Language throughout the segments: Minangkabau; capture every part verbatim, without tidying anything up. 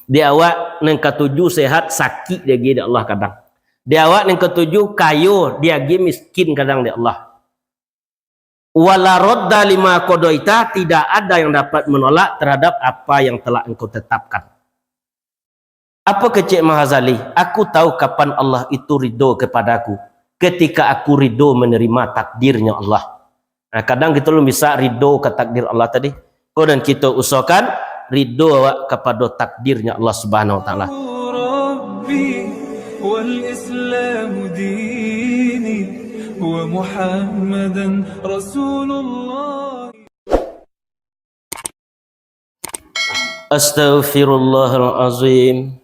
Di awak nan katuju sehat, sakik diagiah dek Allah kadang. Di awak nan katuju kayo, diagiah miskin kadang dek Allah. Wala radda lima qadaita, tidak ada yang dapat menolak terhadap apa yang telah Engkau tetapkan. Apo kecek Imam Ghazali? Aku tahu kapan Allah itu ridho kepadaku, ketika aku ridho menerima takdirnya Allah. Nah, kadang kito alun bisa ridho ka takdir Allah tadi. Ko nan kito usahakan ridho awak kapado takdirnya Allah Subhanahu wa Taala. Rabbi wal Islamu dini wa Muhammadan Rasulullah. Astaghfirullahalazim.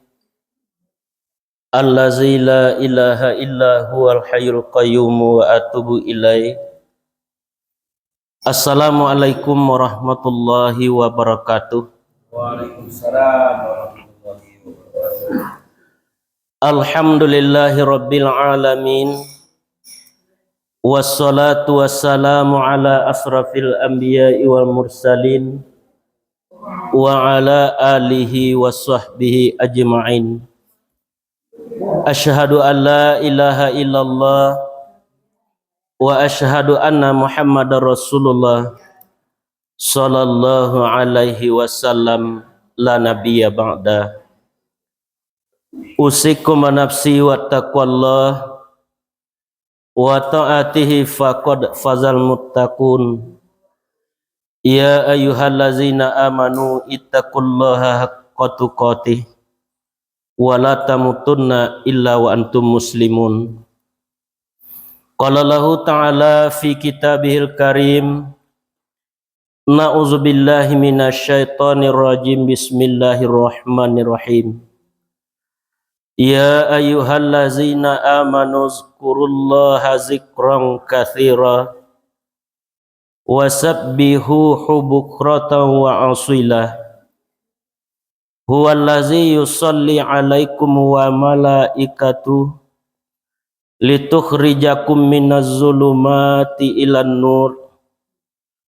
Allazi la ilaha illa huwal hayyul qayyum wa atubu ilaih. Assalamualaikum warahmatullahi wabarakatuh. Waalaikumsalam warahmatullahi wabarakatuh. Alhamdulillahi rabbil alamin. Wassalatu wassalamu ala asrafil anbiya'i wal mursalin, wa ala alihi wa sahbihi ajma'in. Asyhadu an la ilaha illallah wa asyhadu anna Muhammadar Rasulullah sallallahu alaihi wasallam, la nabiyya ba'da. Usikum wa nafsi wa taqwallah, wa ta'atihi faqad fazal muttaqun. Ya ayyuhallazina amanu ittaqullaha haqqa tuqatih, wa la tamutunna illa wa antum muslimun. Qala Allahu ta'ala fi kitabihil karim, Na'udzubillahi minasyaitonirrajim. Bismillahirrahmanirrahim. Ya ayyuhallazina amanu zkurullaha zikran katsira, wasabbihuhu bukratan wa asila. Huwallazi yusalli alaikum wa malaikatuh litukhrijakum minaz zulumati ilan nur,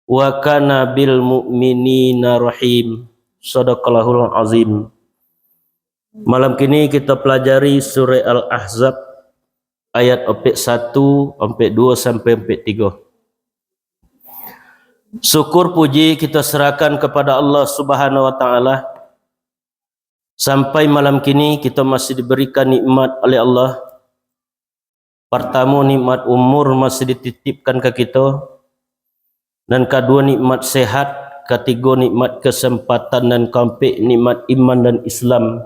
wa kana bil mu'minina rahim. Sadaqallahul azim. Malam kini kita pelajari surah Al-Ahzab ayat ompek satu, ompek dua sampai ompek tiga. Syukur puji kita serahkan kepada Allah Subhanahu wa Ta'ala. Sampai malam kini kita masih diberikan nikmat oleh Allah. Pertamo, nikmat umur masih dititipkan ka kito. Nan kaduo, nikmat sehat. Katigo, nikmat kesempatan. Dan kaampek, nikmat iman dan Islam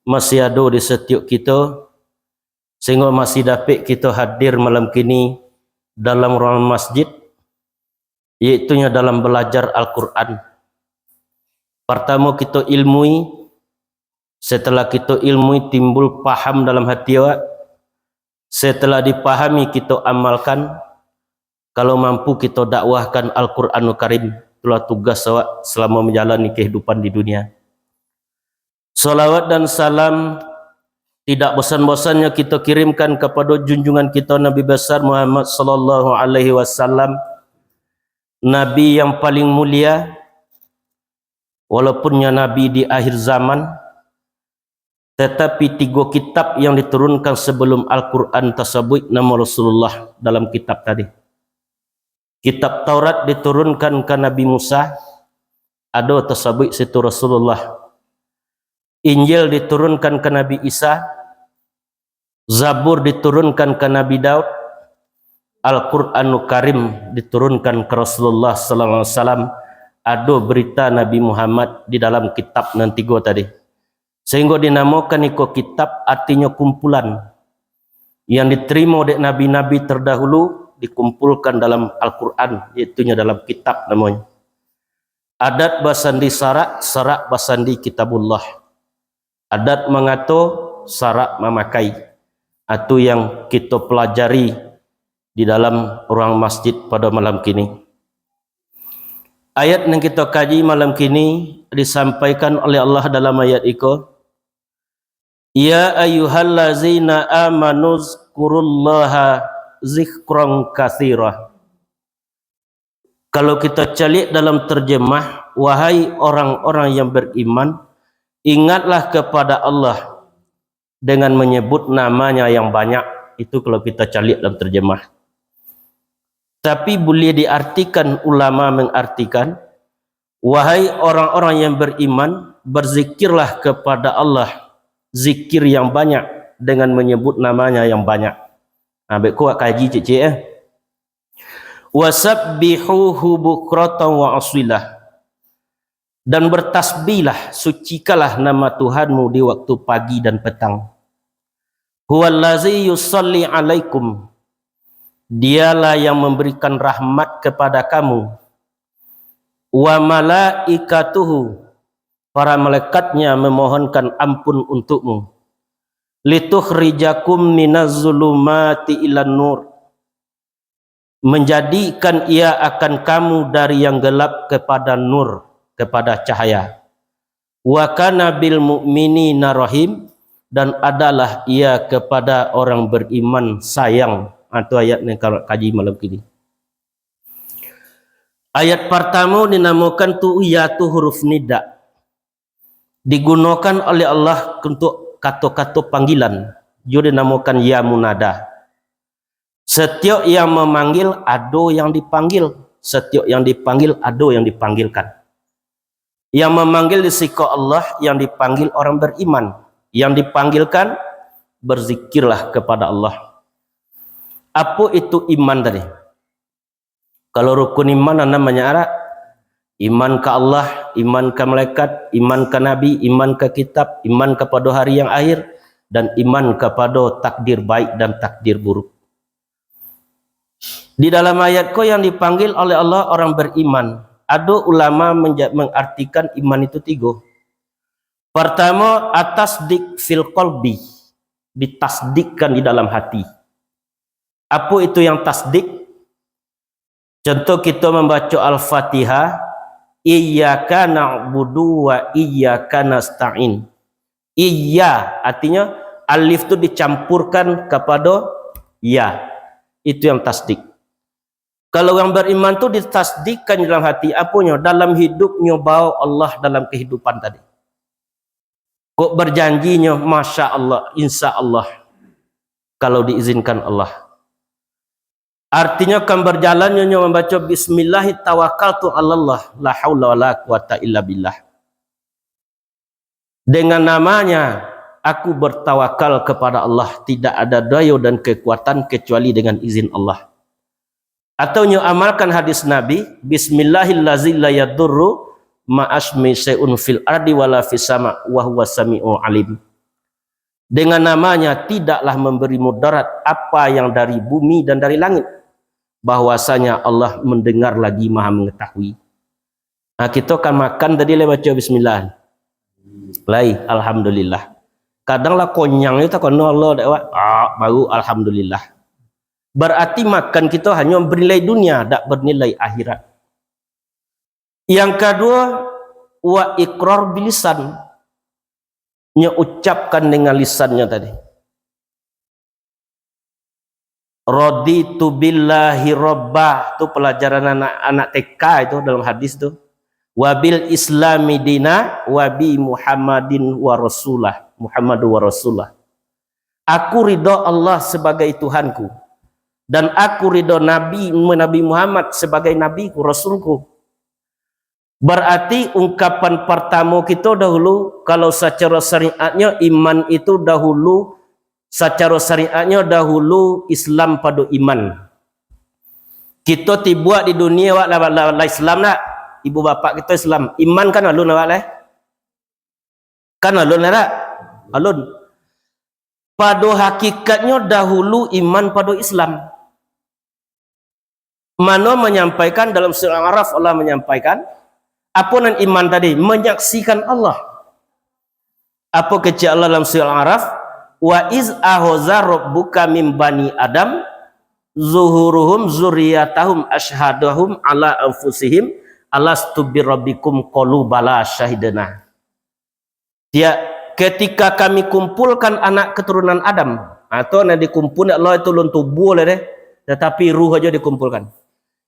masih ado di satiok kito, sehinggo masih dapek kito hadir malam kini dalam ruangan masjid, yaitunyo dalam balajar Al-Quran. Partamo kito ilmui, setelah kito ilmui timbul paham dalam hati awak, setelah dipahami kito amalkan, kalau mampu kito dakwahkan Al-Quranul Karim, itulah tugas awak selama manjalani kahidupan di dunia. Salawat dan salam tidak bosan-bosannyo kito kirimkan kapado junjungan kito Nabi Besar Muhammad sallallahu alaihi wasallam, Nabi yang paling mulia, walaupun nyo Nabi di akhir zaman, tatapi tigo kitab yang diturunkan sabalum Al-Quran tasabuik namo Rasulullah dalam kitab tadi. Kitab Taurat diturunkan ka Nabi Musa, ado tasabuik situ Rasulullah. Injil diturunkan ka Nabi Isa, Zabur diturunkan ka Nabi Daud, Al-Quranul Karim diturunkan ka Rasulullah sallallahu alaihi wasallam. Ado berita Nabi Muhammad di dalam kitab nan tigo tadi. Sehinggo dinamokan iko kitab, artinyo kumpulan. Yang diterimo dek nabi-nabi terdahulu dikumpulkan dalam Al-Quran, yaitunyo dalam kitab namonyo. Adat basandi sarak, sarak basandi kitabullah. Adat mangato, sarak mamakai. Itu yang kito pelajari di dalam ruang masjid pada malam kini. Ayat yang kita kaji malam kini disampaikan oleh Allah dalam ayat iko, "Ya ayyuhallazina amanu zkurullaha zikran katsira." Kalau kita caliak dalam terjemah, "Wahai orang-orang yang beriman, Ingatlah kepada Allah dengan menyebut nama-Nya yang banyak. Itu kalau kita caliak dalam terjemah. Tapi boleh diartikan, ulama mengartikan, "Wahai orang-orang yang beriman, berzikirlah kepada Allah zikir yang banyak dengan menyebut nama-Nya yang banyak." Nah, baik kuat kaji cik-cik, eh. "Wasabbihuhu bukratan wa aswilah." Dan bertasbihlah, sucikanlah nama Tuhanmu di waktu pagi dan petang. "Huwallazi yusalli alaikum." Dialah yang memberikan rahmat kepada kamu. "Wa malaikatuhu," para malaikat-Nya memohonkan ampun untukmu. "Litukhrijakum minaz zulumati ilan nur." Menjadikan Ia akan kamu dari yang gelap kepada nur, kepada cahaya. "Wa kana bil mu'minina rahim," dan adalah Ia kepada orang beriman sayang. Ha, tu ayat yang ka-, kaji malam kini. Ayat partamo dinamakan tu ya tu huruf nida. Digunokan oleh Allah untuk kato-kato panggilan. Iyo dinamakan ya munada. Setiap yang memanggil, ado yang dipanggil. Setiap yang dipanggil, ado yang dipanggilkan. Yang memanggil di siko Allah, yang dipanggil orang beriman. Yang dipanggilkan, berzikirlah kepada Allah. Apo itu iman tadi? Kalau rukun iman, nan namanya arak, iman ka Allah, iman ka malaikat, iman ka nabi, iman ka kitab, iman kapado hari yang akhir, dan iman kapado takdir baik dan takdir buruk. Di dalam ayat ko yang dipanggil oleh Allah orang beriman, ado ulama menja-, mengartikan iman itu tigo. Pertama, atasdik fil qalbi, ditasdikkan di dalam hati. Apo itu yang tasdik? Contoh, kito mambaco Al-Fatihah, "Iyyaka na'budu wa iyyaka nasta'in." Iyya, artinyo alif tu dicampurkan kapado ya. Itu yang tasdik. Kalau urang bariman tu ditasdikkan dalam hati, aponyo? Dalam hidupnyo bao Allah dalam kehidupan tadi. Kok berjanjinyo, "Masya Allah, insya Allah, kalau diizinkan Allah." Artinyo, kan berjalan nyo, nyo mambaco, "Bismillahi tawakkaltu alallah, la haula wala quwata illa billah." Dengan namanya, aku bertawakal kepada Allah, tidak ada daya dan kekuatan kecuali dengan izin Allah. Atau nyo amalkan hadis Nabi, "Bismillahillazi la yadurru ma'asmi syai'un fil ardi wala fis sama, wa huwa sami'u alim." Dengan namanya tidaklah memberi mudarat apa yang dari bumi dan dari langit, bahwasanya Allah mendengar lagi Maha Mengetahui. Nah, kito kan makan tadi lai baco bismillah. Lai, alhamdulillah. Kadang lah konyang itu kono Allah dak, Wak. Ah, baru alhamdulillah. Berarti makan kito hanyo bernilai dunia, dak bernilai akhirat. Yang kedua, wa iqrar bilisan. Nyo ucapkan dengan lisannyo tadi. "Raditu billahi robba," tu pelajaran anak, anak T K itu dalam hadis tu. "Wa bil islami dina, wa bi Muhammadin wa rasulah, Muhammadu wa rasulah." Aku ridho Allah sebagai Tuhanku, dan aku ridho Nabi, Nabi Muhammad sebagai Nabiku, Rasulku. Berarti ungkapan pertamo kito dahulu, kalau secara syariatnyo iman itu dahulu, secara syariatnyo dahulu Islam pado iman. Kito tibuak di dunia, wak, lah, lah, lah Islam nak? Ibu bapak kito Islam. Iman kan alun awak lai? Kan alun lai dak? Alun. Pado hakikatnyo dahulu iman pado Islam. Mano manyampaikan dalam surah Al-Araf, Allah manyampaikan, apo nan iman tadi? Manyaksikan Allah. Apo kecek Allah dalam surah Al-Araf? "Wa iz ahoza rabbuka min bani Adam, zuhuruhum zurriyatahum asyhadahum ala anfusihim alastu birabbikum qalu bala syahidna." Dia, ketika Kami kumpulkan anak keturunan Adam, atau nan dikumpul Allah itu lun tubuh lah deh, tetapi ruh aja dikumpulkan.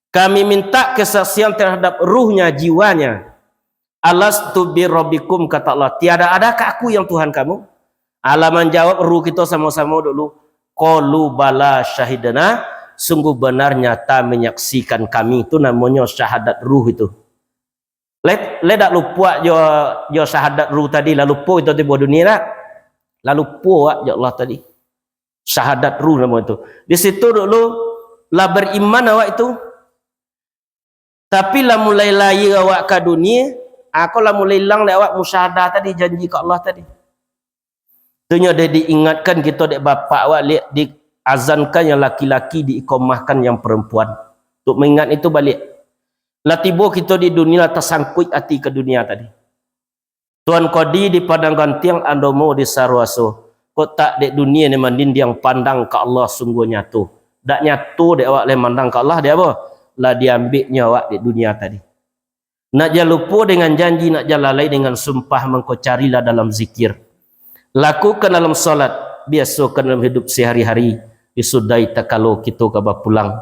Kami minta kesaksian terhadap ruhnya, jiwanya. "Alastu birabbikum," kata Allah, "tiada adakah Aku yang Tuhan kamu?" Alah manjawab ruh kito samo-samo dulu, "Qalu bala syahidna," sungguh benar nyata menyaksikan kami. Itu namonyo syahadat ruh itu. Lai, lai dak lupo jo, jo syahadat ruh tadi, lah lupo kito tibo dunia dak? Lah lupo awak jo Allah tadi. Syahadat ruh namo itu. Di situ dulu lah beriman awak itu. Tapi lah mulai lahia awak ka dunia, ah, ko lah mulai ilang dek awak musyahadah tadi, janji ka Allah tadi. Tu nyo dek diingatkan kito dek bapak awak, liak diazankan yang laki-laki, diikomahkan yang perempuan. Untuk mengingat itu baliak. Lah tibo kito di dunia, lah tasangkuik ati ka dunia tadi. Tuan Kodi di Padang Gantiang, Andomo di Saruaso. Kok tak dek dunia ni mandindiang, pandang ka Allah sungguh nyato. Dak nyato dek awak lai mandang ka Allah, dek apo? Lah diambeknyo awak dek dunia tadi. Nak jan lupo dengan janji, nak jan lalai dengan sumpah, mangko carilah dalam zikir. Lakukan dalam salat, biasokan dalam hidup sehari-hari, disudahi takalo kito ka bapulang.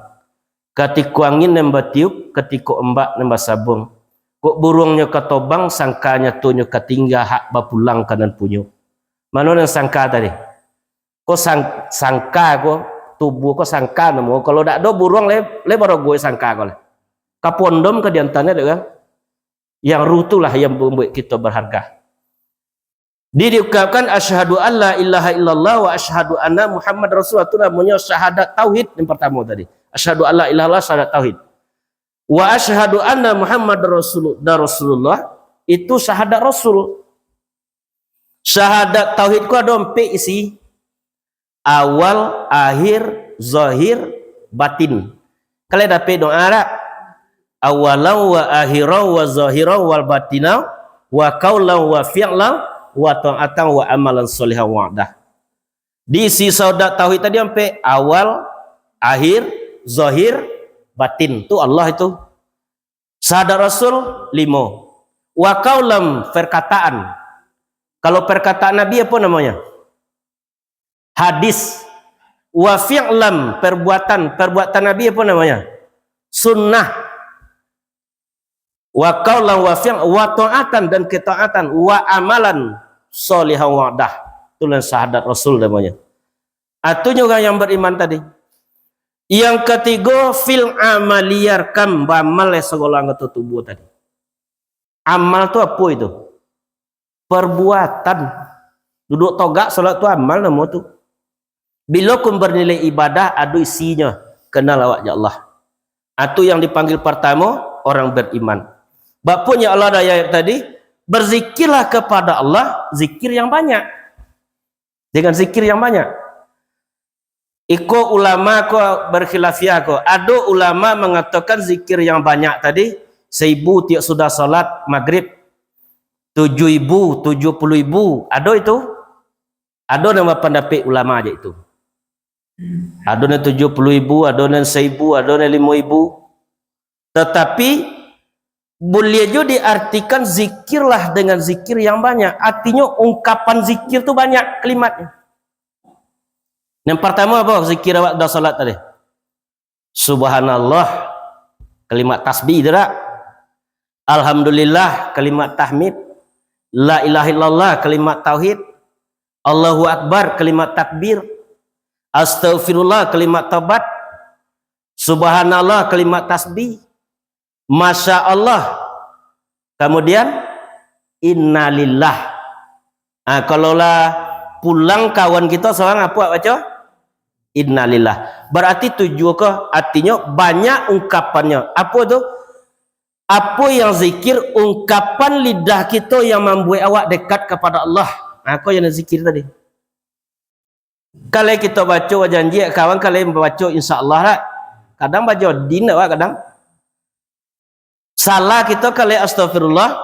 Katiko angin nan batiup, katiko ombak nan basabuang. Kok buruangnyo ka tobang, sangka nyatonyo ka tingga, hak bapulang ka nan punyo. Mano nan sangka tadi? Ko sang-, sangka ko, tubuah ko sangka namo. Kalau dak ado buruang, lai, lai barogo sangka ko lai. Ka pondom ka diantanyo dek urang. Yang ruh tu lah yang mambuek kito berharga. Di, diukapkan, "Asyhadu an la ilaha illallah wa asyhadu anna Muhammad Rasulullah." Tu namonyo syahadat tauhid yang pertamo tadi. "Asyhadu an la ilaha illallah," syahadat tauhid. "Wa asyhadu anna Muhammad Rasul-, dan Rasulullah," itu syahadat rasul. Syahadat tauhid ko ado ampek isi. Awal, akhir, zahir, batin. Kalian dapek doa dak? Awalan wa akhiran wa zahiran wal batina, wa qaulan wa fi'lan, wa ta'atan wa amalan sholihan wa dah. Di isi syahadat tauhid tadi ampek, awal, akhir, zahir, batin. Tu Allah itu. Syahadat Rasul, limo. Wa qaulan, perkataan. Kalau perkataan Nabi, apo namonyo? Hadis. Wa fi'lan, perbuatan. Perbuatan Nabi apo namonyo? Sunnah. Wa qaulan wa fi'lan, wa ta'atan, dan ketaatan, wa amalan sholihan wa dah. Itulah syahadat Rasul namonyo. Atunyo urang yang beriman tadi. Yang katigo, fil amaliyah, kam, baamal lai sagalo anggoto tubuah tadi. Amal tu apo itu? Perbuatan. Duduak togak salat tu amal namo tu. Bilo kun bernilai ibadah, ado isinyo, kenal awak jo Allah. Atu yang dipanggil partamo, orang beriman. Bak punyo Allah di ayat tadi, "Berzikirlah kepada Allah, zikir yang banyak." Dengan zikir yang banyak. Iko ulama ko berkhilafiah ko. Ado ulama mangatokan zikir yang banyak tadi, saibu tiok sudah salat magrib, tujuh ibu, tujuh puluh ibu. Ado itu? Ado nan bapandapek ulama je itu. Ado nan tujuh puluh ibu, ado nan saibu, ado nan limo ibu. Tatapi, buliah juo diartikan zikirlah dengan zikir yang banyak. Artinyo, ungkapan zikir tu banyak kalimatnyo. Yang partamo apo zikir awak dah salat tadi? Subhanallah, kalimat tasbih tu dak? Alhamdulillah, kalimat tahmid. La ilaha illallah, kalimat tauhid. Allahu Akbar, kalimat takbir. Astagfirullah, kalimat taubat. Subhanallah, kalimat tasbih. Masya Allah. Kemudian, innalillah. Ah, kalau lah pulang kawan kito surang apo baco? Innalillah. Berarti tujuh ko, artinyo banyak ungkapannyo. Apo tu? Apo yang zikir, ungkapan lidah kito yang mambuek awak dekat kepada Allah. Nah, ko yang zikir tadi. Kalau kito baco bajanji, kawan kalau baco insya Allah lah. Kadang baco din awak kadang. Salah kito kalau astagfirullah,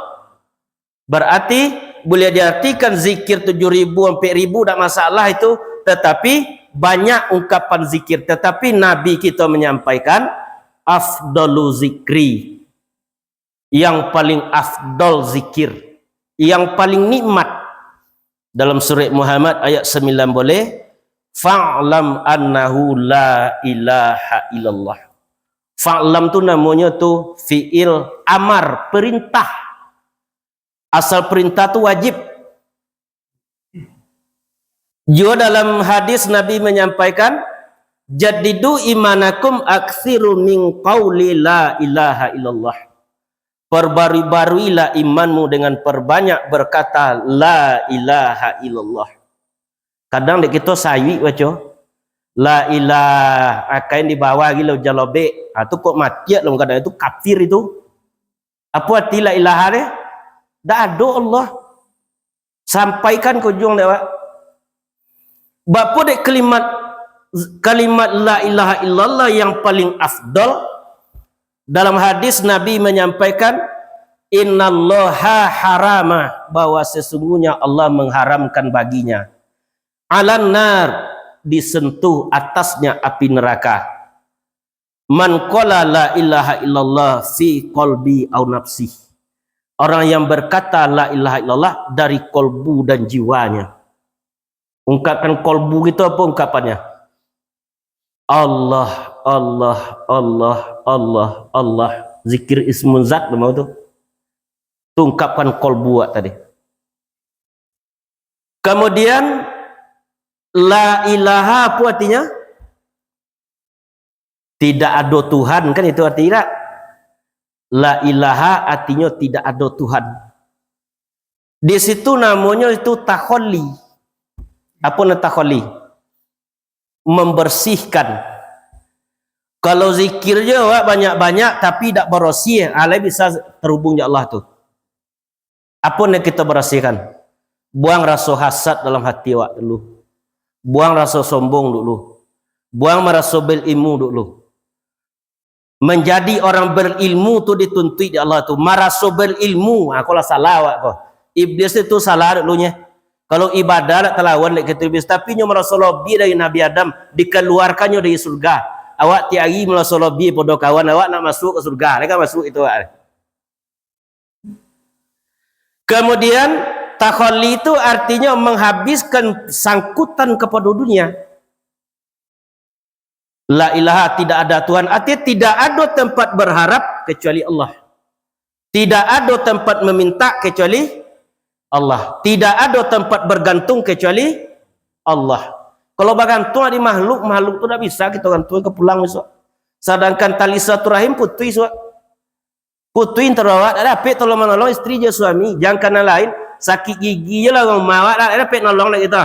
berarti boleh diartikan zikir tujuh ribu, ampek ribu, dak masalah itu, tetapi banyak ungkapan zikir. Tetapi Nabi kito menyampaikan, "Afdalu zikri," yang paling afdal zikir, yang paling nikmat. Dalam surat Muhammad ayat sembilan boleh, "Fa'lam annahu la ilaha illallah." Fa'lam tu namonyo tu fi'il amar, perintah. Asal perintah tu wajib. Juo dalam hadis Nabi manyampaikan, "Jaddidu imanakum, aktsiru min qauli la ilaha illallah." Perbarui-baruilah imanmu dengan perbanyak berkata, "La ilaha illallah." Kadang dek kito sayuik baco, "La ilah," kain di bawah gilo jalobek. Ha, tu kok matiak lo kadang, itu kafir itu. Apo arti la ilaha deh? Dak ado Allah. Sampaikan ka ujuang dek awak. Bapo dek kalimat, kalimat la ilaha illallah yang paling afdal? Dalam hadis Nabi manyampaikan, "Innallaha harama," bahwa sesungguhnya Allah mengharamkan baginya, "alan nar," disentuh atasnya api neraka. "Man qala la ilaha illallah fi qalbi au nafsih." Orang yang berkata la ilaha illallah dari kolbu dan jiwanya. Ungkapkan kolbu itu apa ungkapannya? Allah, Allah, Allah, Allah, Allah. Zikir ismun zat nama tu. Tu ungkapkan kolbu awak tadi. Kemudian, la ilaha apa artinya? Tidak ado Tuhan, kan itu arti tidak? La ilaha artinyo tidak ado Tuhan. Di situ namonyo itu takhalli. Apo nan takhalli? Membersihkan. Kalau zikir jo awak banyak-banyak tapi dak barasiah, alai bisa terhubung jo Allah tu. Apo nan kito barasiahkan? Buang raso hasad dalam hati awak dulu. Buang raso sombong dulu. Buang maraso berilmu dulu. Manjadi orang berilmu tu dituntuik di Allah tu. Maraso berilmu, ha, ko lah salah awak ko. Iblis itu salah dulunyo. Kalau ibadah lah talawan dek kito Iblis, tapi nyo maraso lobiah dari Nabi Adam, dikaluarkannyo dari surga. Awak tiap ari maraso lobiah pado kawan, awak nak masuak ka surga, lai ka masuak itu awak. Kemudian, takhalli itu artinyo menghabiskan sangkutan kepada dunia. La ilaha, tidak ada Tuhan, artinya tidak ada tempat berharap kecuali Allah. Tidak ada tempat meminta kecuali Allah. Tidak ada tempat bergantung kecuali Allah. Kalau bagantung di makhluk, makhluk tu dak bisa kito gantung ka pulang besok. Sadangkan tali silaturahim putus, Wak. Putuih antaro awak, dak dapek tolong manolong istri jo suami, jan ka nan lain, sakik gigi jo lah rumah awak, dak dapek nolong dak kito.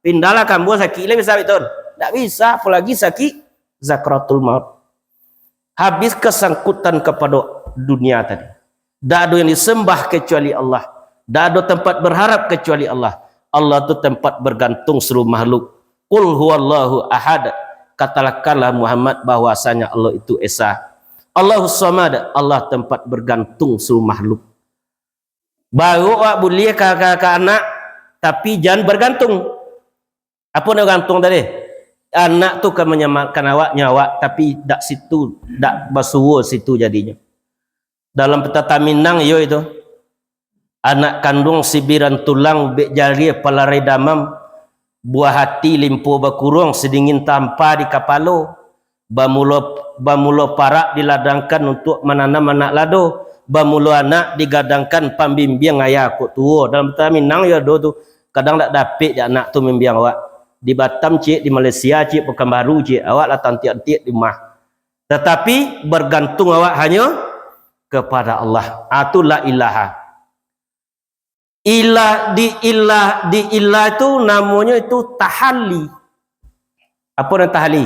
Pindahlah kambuang sakik lah bisa batua. Dak bisa, apolagi sakik sakaratul maut. Habis kasangkutan kapado dunia tadi. Dak ado yang disembah kecuali Allah. Dak ado tempat berharap kecuali Allah. Allah tu tempat bergantung seluruh makhluk. "Qul huwallahu ahad." Katakanlah Muhammad bahwasanya Allah itu Esa. Allahus Samad, Allah tempat bergantung seluruh makhluk. Baru awak buliah ka, ka, ka anak, tapi jan bergantung. Apo nan gantung tadi? Anak tu ka manyalamaikkan awak, nyo awak, tapi dak situ, dak basuo situ jadinyo. Dalam pepatah Minang, iyo itu. Anak kanduang sibiran tulang, ubek jariah palarai damam, buah ati limpo bakuruang, sidingin tampa di kapalo, bamulo, bamulo parak diladangkan untuak mananam anak lado, bamulo anak digadangkan pambimbiang ayah kok tuo. Dalam pepatah Minang yo ado tu, kadang dak dapek dek anak tu mimbiang awak. Di Batam ciek, di Malaysia ciek, Pekanbaru ciek, awak lah tantiak-antiak di rumah. Tatapi, bergantung awak hanyo kepada Allah. Ah, tu la ilaha. Ilah, di ilah, di ilah tu namonyo itu tahalli. Apo nan tahalli?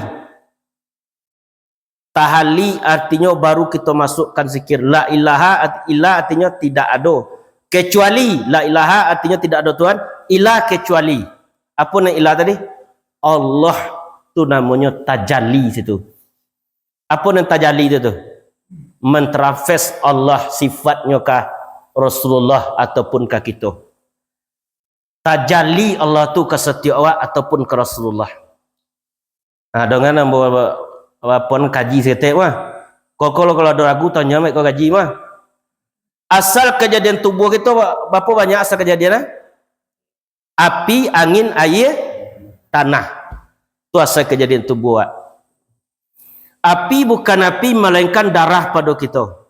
Tahalli artinyo baru kito masukkan zikir. La ilaha, art-, ilah artinyo tidak ado. Kecuali, la ilaha artinyo tidak ado Tuhan. Ilah kecuali. Apo nan ilah tadi? Allah tu namonyo tajalli situ. Apo nan tajalli tu, tu? Mentransfer Allah sifatnyo ka Rasulullah ataupun ka kito. Tajalli Allah tu ka satiok awak ataupun ka Rasulullah. Ha, dengan ambo, ambo, ambo pun kaji saketek mah. Kok kalau, kalau ado ragu, tanyo ambo ko kaji mah. Asal kajadian tubuah kito, ba-, bapo banyak asal kajadian, ah? Api, angin, aia, tanah. Tu asal kajadian tubuah awak. Api bukan api, malainkan darah pado kito.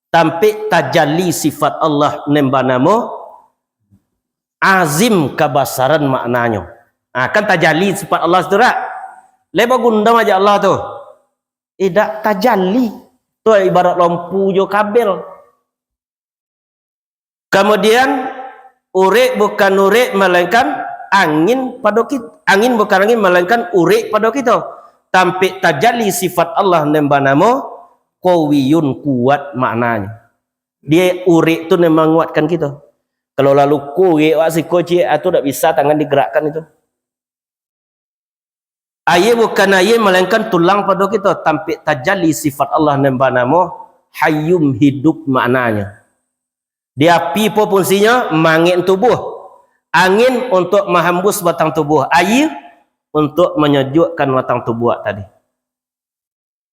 Tampek tajalli sifat Allah nan banamo Azim kabasaran maknanyo. Ha, kan tajali sifat Allah tu dak? Lai bagundam aja Allah tu. Indak tajali. Tu ibarat lampu jo kabel. Kamudian, urek bukan urek, malainkan angin pado kit-, angin bukan angin, malainkan urek pado kito. Tampek tajali sifat Allah nan banamo Qawiyun, kuat maknanyo. Dia urek tu nan manguatkan kito. Kalau lalu kurek wak siko ciek, ah, tu dak bisa tangan digerakkan itu. Aia bukan aia, malainkan tulang pado kito, tampek tajali sifat Allah nan banamo Hayyum, hidup maknanyo. Di api po fungsinyo? Mangek tubuh. Angin untuk mahambus batang tubuh. Aia untuk manyojokkan batang tubuh tadi.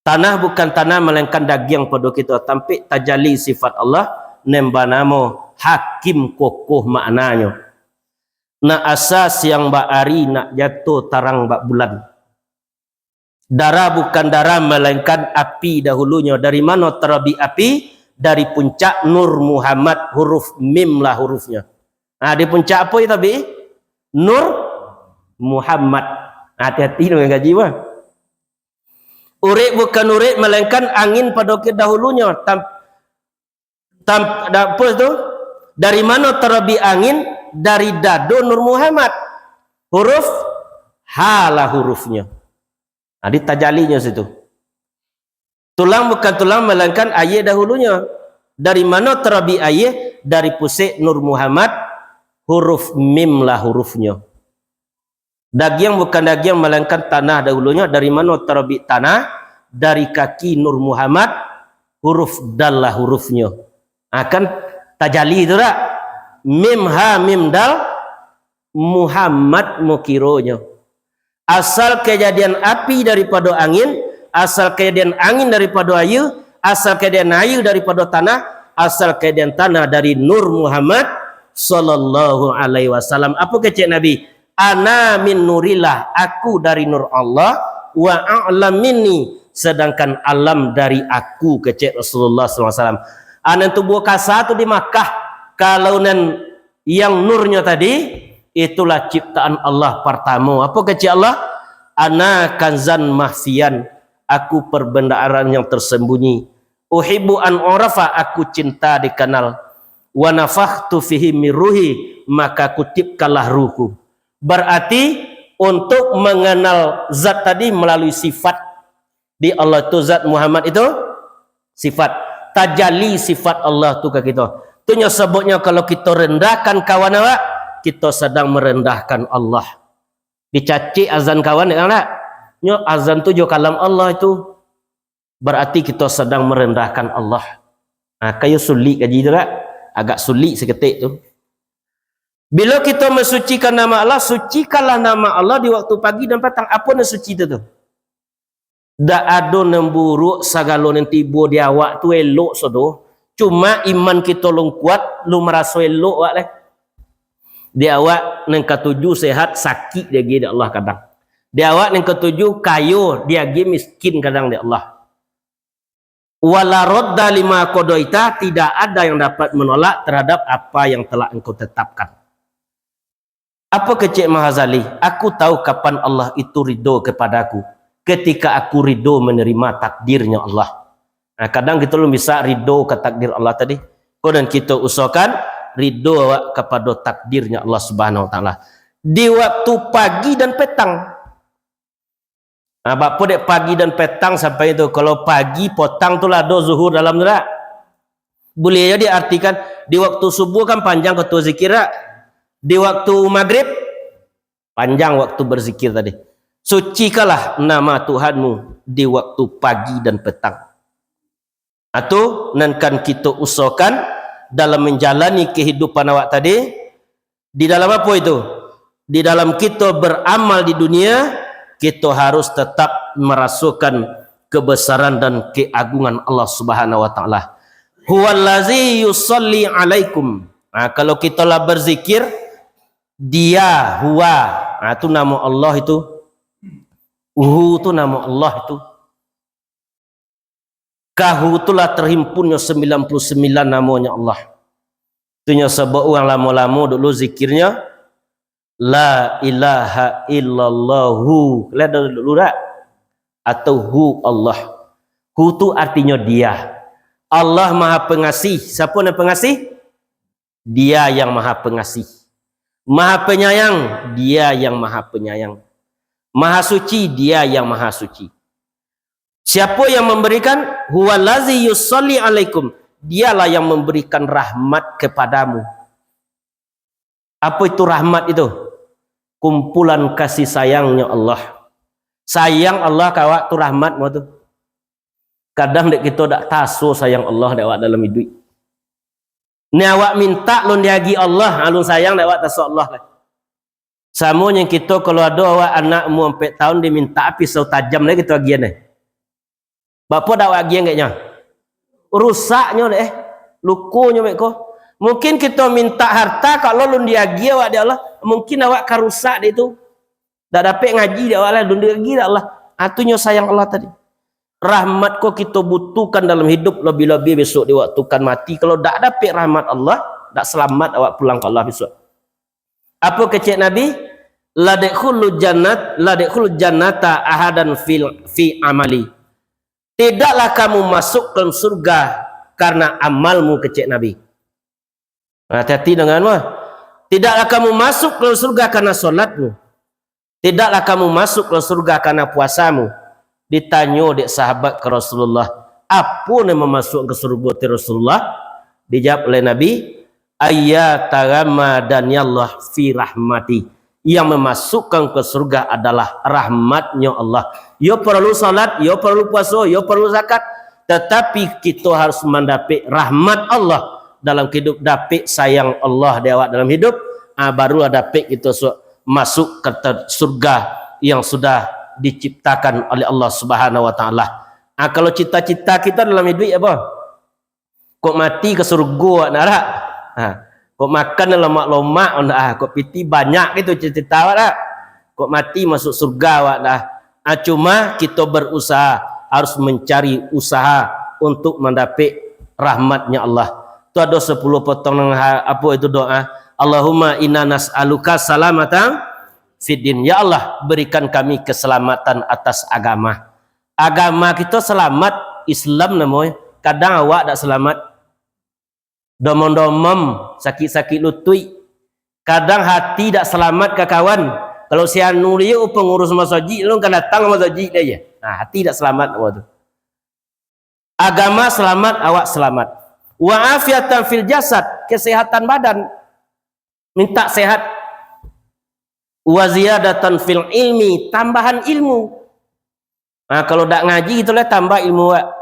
Tanah bukan tanah, malainkan dagiang pado kito, tampek tajali sifat Allah nan banamo Hakim, kokoh maknanyo. Nak asa siang bak ari, nak jato tarang bak bulan. Darah bukan darah, malainkan api dahulunyo. Dari mano tarabik api? Dari puncak Nur Muhammad, huruf mim lah hurufnyo. Ha, di puncak apo itu, Abi? Nur Muhammad. Hati-hati dengan kaji mah. Urek bukan urek, malainkan angin pado kito dahulunyo. Tam-, tam-, da-, apa tu? Dari mano tarabik angin? Dari dado Nur Muhammad. Huruf ha lah hurufnyo. Nah, ditajalinyo situ. Tulang bukan tulang, malainkan aia dahulunyo. Dari mano tarabik aia? Dari pusek Nur Muhammad, huruf mim lah hurufnyo. Dagiang bukan dagiang, malainkan tanah dahulunyo. Dari mano tarabik tanah? Dari kaki Nur Muhammad, huruf dal lah hurufnyo. Ha, kan tajali tu dak? Mim ha mim dal, Muhammad mukironyo. Asal kajadian api daripado angin, asal kajadian angin daripado aia, asal kajadian aia daripado tanah, asal kajadian tanah dari Nur Muhammad sallallahu alaihi wasallam. Apo kecek Nabi? "Ana min nurillah, aku dari nur Allah, wa a'lam minni, sedangkan alam dari aku," kecek Rasulullah sallallahu alaihi wasallam. Ah, nan tubuah kasa tu di Makkah, kalau nan yang nurnyo tadi, itulah ciptaan Allah partamo. Apo kecek Allah? "Ana kanzan makhfiyan, aku perbendaharaan yang tersembunyi. Uhibbu an urafa, aku cinta dikenal. Wa nafakhtu fihi min ruhi, maka kutipkanlah ruhku." Berarti, untuk mengenal zat tadi melalui sifat. Di Allah tu zat, Muhammad itu sifat. Tajali sifat Allah tu ka kito. Tu nyo sababnyo kalau kito rendahkan kawan awak, kito sadang merendahkan Allah. Dicacik azan kawan, dek kan tak? Nyo azan tu jo kalam Allah itu. Berarti kito sadang merendahkan Allah. Nah, kayo sulik kaji tu tak? Agak sulik saketek tu. Bilo kito mensucikan nama Allah, sucikanlah nama Allah di waktu pagi dan patang. Apo nan suci tu, tu? Dak ado nan buruak, sagalo nan tibo di awak tu elok sado. Cuma iman kito lun kuat, lun maraso elok awak lai. Di awak nan katuju sehat, sakik diagiah dek Allah kadang. Di awak nan katuju kayo, diagiah miskin kadang dek Allah. Wala radda lima qadaita, tidak ada yang dapat menolak terhadap apa yang telah Engkau tetapkan. Apo kecek Imam Ghazali? Aku tahu kapan Allah itu ridho kepadaku, ketika aku ridho menerima takdirnya Allah. Nah, kadang kito lun bisa ridho ka takdir Allah tadi. Ko nan kito usahakan ridho awak kapado takdirnya Allah Subhanahu Wa Taala. Di waktu pagi dan petang. Nah, bak apo dek pagi dan petang sampai tu? Kalau pagi, potang tu lah ado zuhur dalam tu dak? Buliah jo diartikan, di waktu subuh kan panjang kito zikir dak? Di waktu magrib, panjang waktu berzikir tadi. Sucikanlah nama Tuhanmu di waktu pagi dan petang. Atau nan kan kito usahakan dalam menjalani kehidupan awak tadi, di dalam apo itu? Di dalam kito beramal di dunia, kito harus tetap merasakan kebesaran dan keagungan Allah Subhanahu Wa Taala. "Huwallazi yusalli alaikum." Nah, kalau kito lah berzikir, Dia, Huwa, nah, tu namo Allah itu. Hu tu namo Allah itu. Ka Hu tu lah terhimpunnyo sembilan puluh sembilan namonyo Allah. Tu nyo sabab urang lamo-lamo dulu zikirnyo, "La ilaha illallahu." Lah ado dulu dak? Atau "Hu Allah." "Hu" tu artinyo Dia. Allah Maha Pengasih. Siapa nan pengasih? Dia yang Maha Pengasih. Maha Penyayang, Dia yang Maha Penyayang. Maha Suci, Dia yang Maha Suci. Siapa yang memberikan? "Huwallazi yusalli alaikum." Dialah yang memberikan rahmat kepadamu. Apa itu rahmat itu? Kumpulan kasih sayangnyo Allah. Sayang Allah ka awak tu rahmat mo tu. Kadang dek kito dak taso sayang Allah dek awak dalam iduik. Ni awak mintak lun diagiah Allah, alun sayang dek awak taso Allah lah. Samo nyo kito kalau ado awak anak umua ampek taun dimintak pisau tajam lai kito agiah nyo. Bapo dak awak agiah agaknyo? Rusaknyo dek, eh. Lukonyo mek ko. Mungkin kito mintak harta, kalau lun diagiah awak dek Allah, mungkin awak ka rusak dek tu. Dak dapek ngaji dek awak lah, lun diagiah dek Allah. Ah, tu nyo sayang Allah tadi. Rahmat ko kito butuhkan dalam hidup, labiah-labiah besok di waktu kan mati. Kalau dak dapek rahmat Allah, dak selamat awak pulang ka Allah besok. Apo kecek Nabi? "La yadkhulu jannat, la yadkhulu jannata ahadan fil, fi amali." Tidaklah kamu masuk ke dalam surga karena amalmu, kecek Nabi. Hati-hati dengan mah. Tidaklah kamu masuk ke dalam surga karena solatmu. Tidaklah kamu masuk ke dalam surga karena puasamu. Ditanyo dek sahabat ka Rasulullah, "Apo nan mamasuakkan ka surga tu, Rasulullah?" Dijawab oleh Nabi, "Ayyataghamadaniyallah fi rahmati." Yang memasukkan ke surga adalah rahmatnyo Allah. Yo paralu salat, yo paralu puaso, yo paralu zakat, tatapi kito harus mandapek rahmat Allah dalam kehidup, dapek sayang Allah di awak dalam hidup, ah, barulah dapek kito su-, masuk ke te-, surga yang sudah diciptakan oleh Allah Subhanahu wa Taala. Ah, kalau cita-cita kito dalam hidup apo? Kok mati ka surga awak nak dak? Ha. Kok makan lomak-lomak awak nak, ah, kok piti banyak gitu cita-cita awak dak? Kok mati masuk surga awak dak? Ah, cuma kito berusaha, harus mencari usaha untuk mandapek rahmatnya Allah. Tu ado sepuluh potong nang ha-, apo itu doa? "Allahumma inna nas'aluka salamatan fid din." Ya Allah, berikan kami keselamatan atas agama. Agama kito selamat, Islam namonyo. Kadang awak dak selamat. Domom-domom, sakik-sakik lutuik. Kadang hati dak selamat ka kawan. Kalau si anu dia pengurus masajik, lu kan datang masajik dia je. Nah, hati dak selamat awak tu. Agama selamat, awak selamat. Wa afiatan fil jasad, kesehatan badan. Minta sehat. Wa ziyadatan fil ilmi, tambahan ilmu. Nah, kalau dak ngaji tu lah tambah ilmu awak.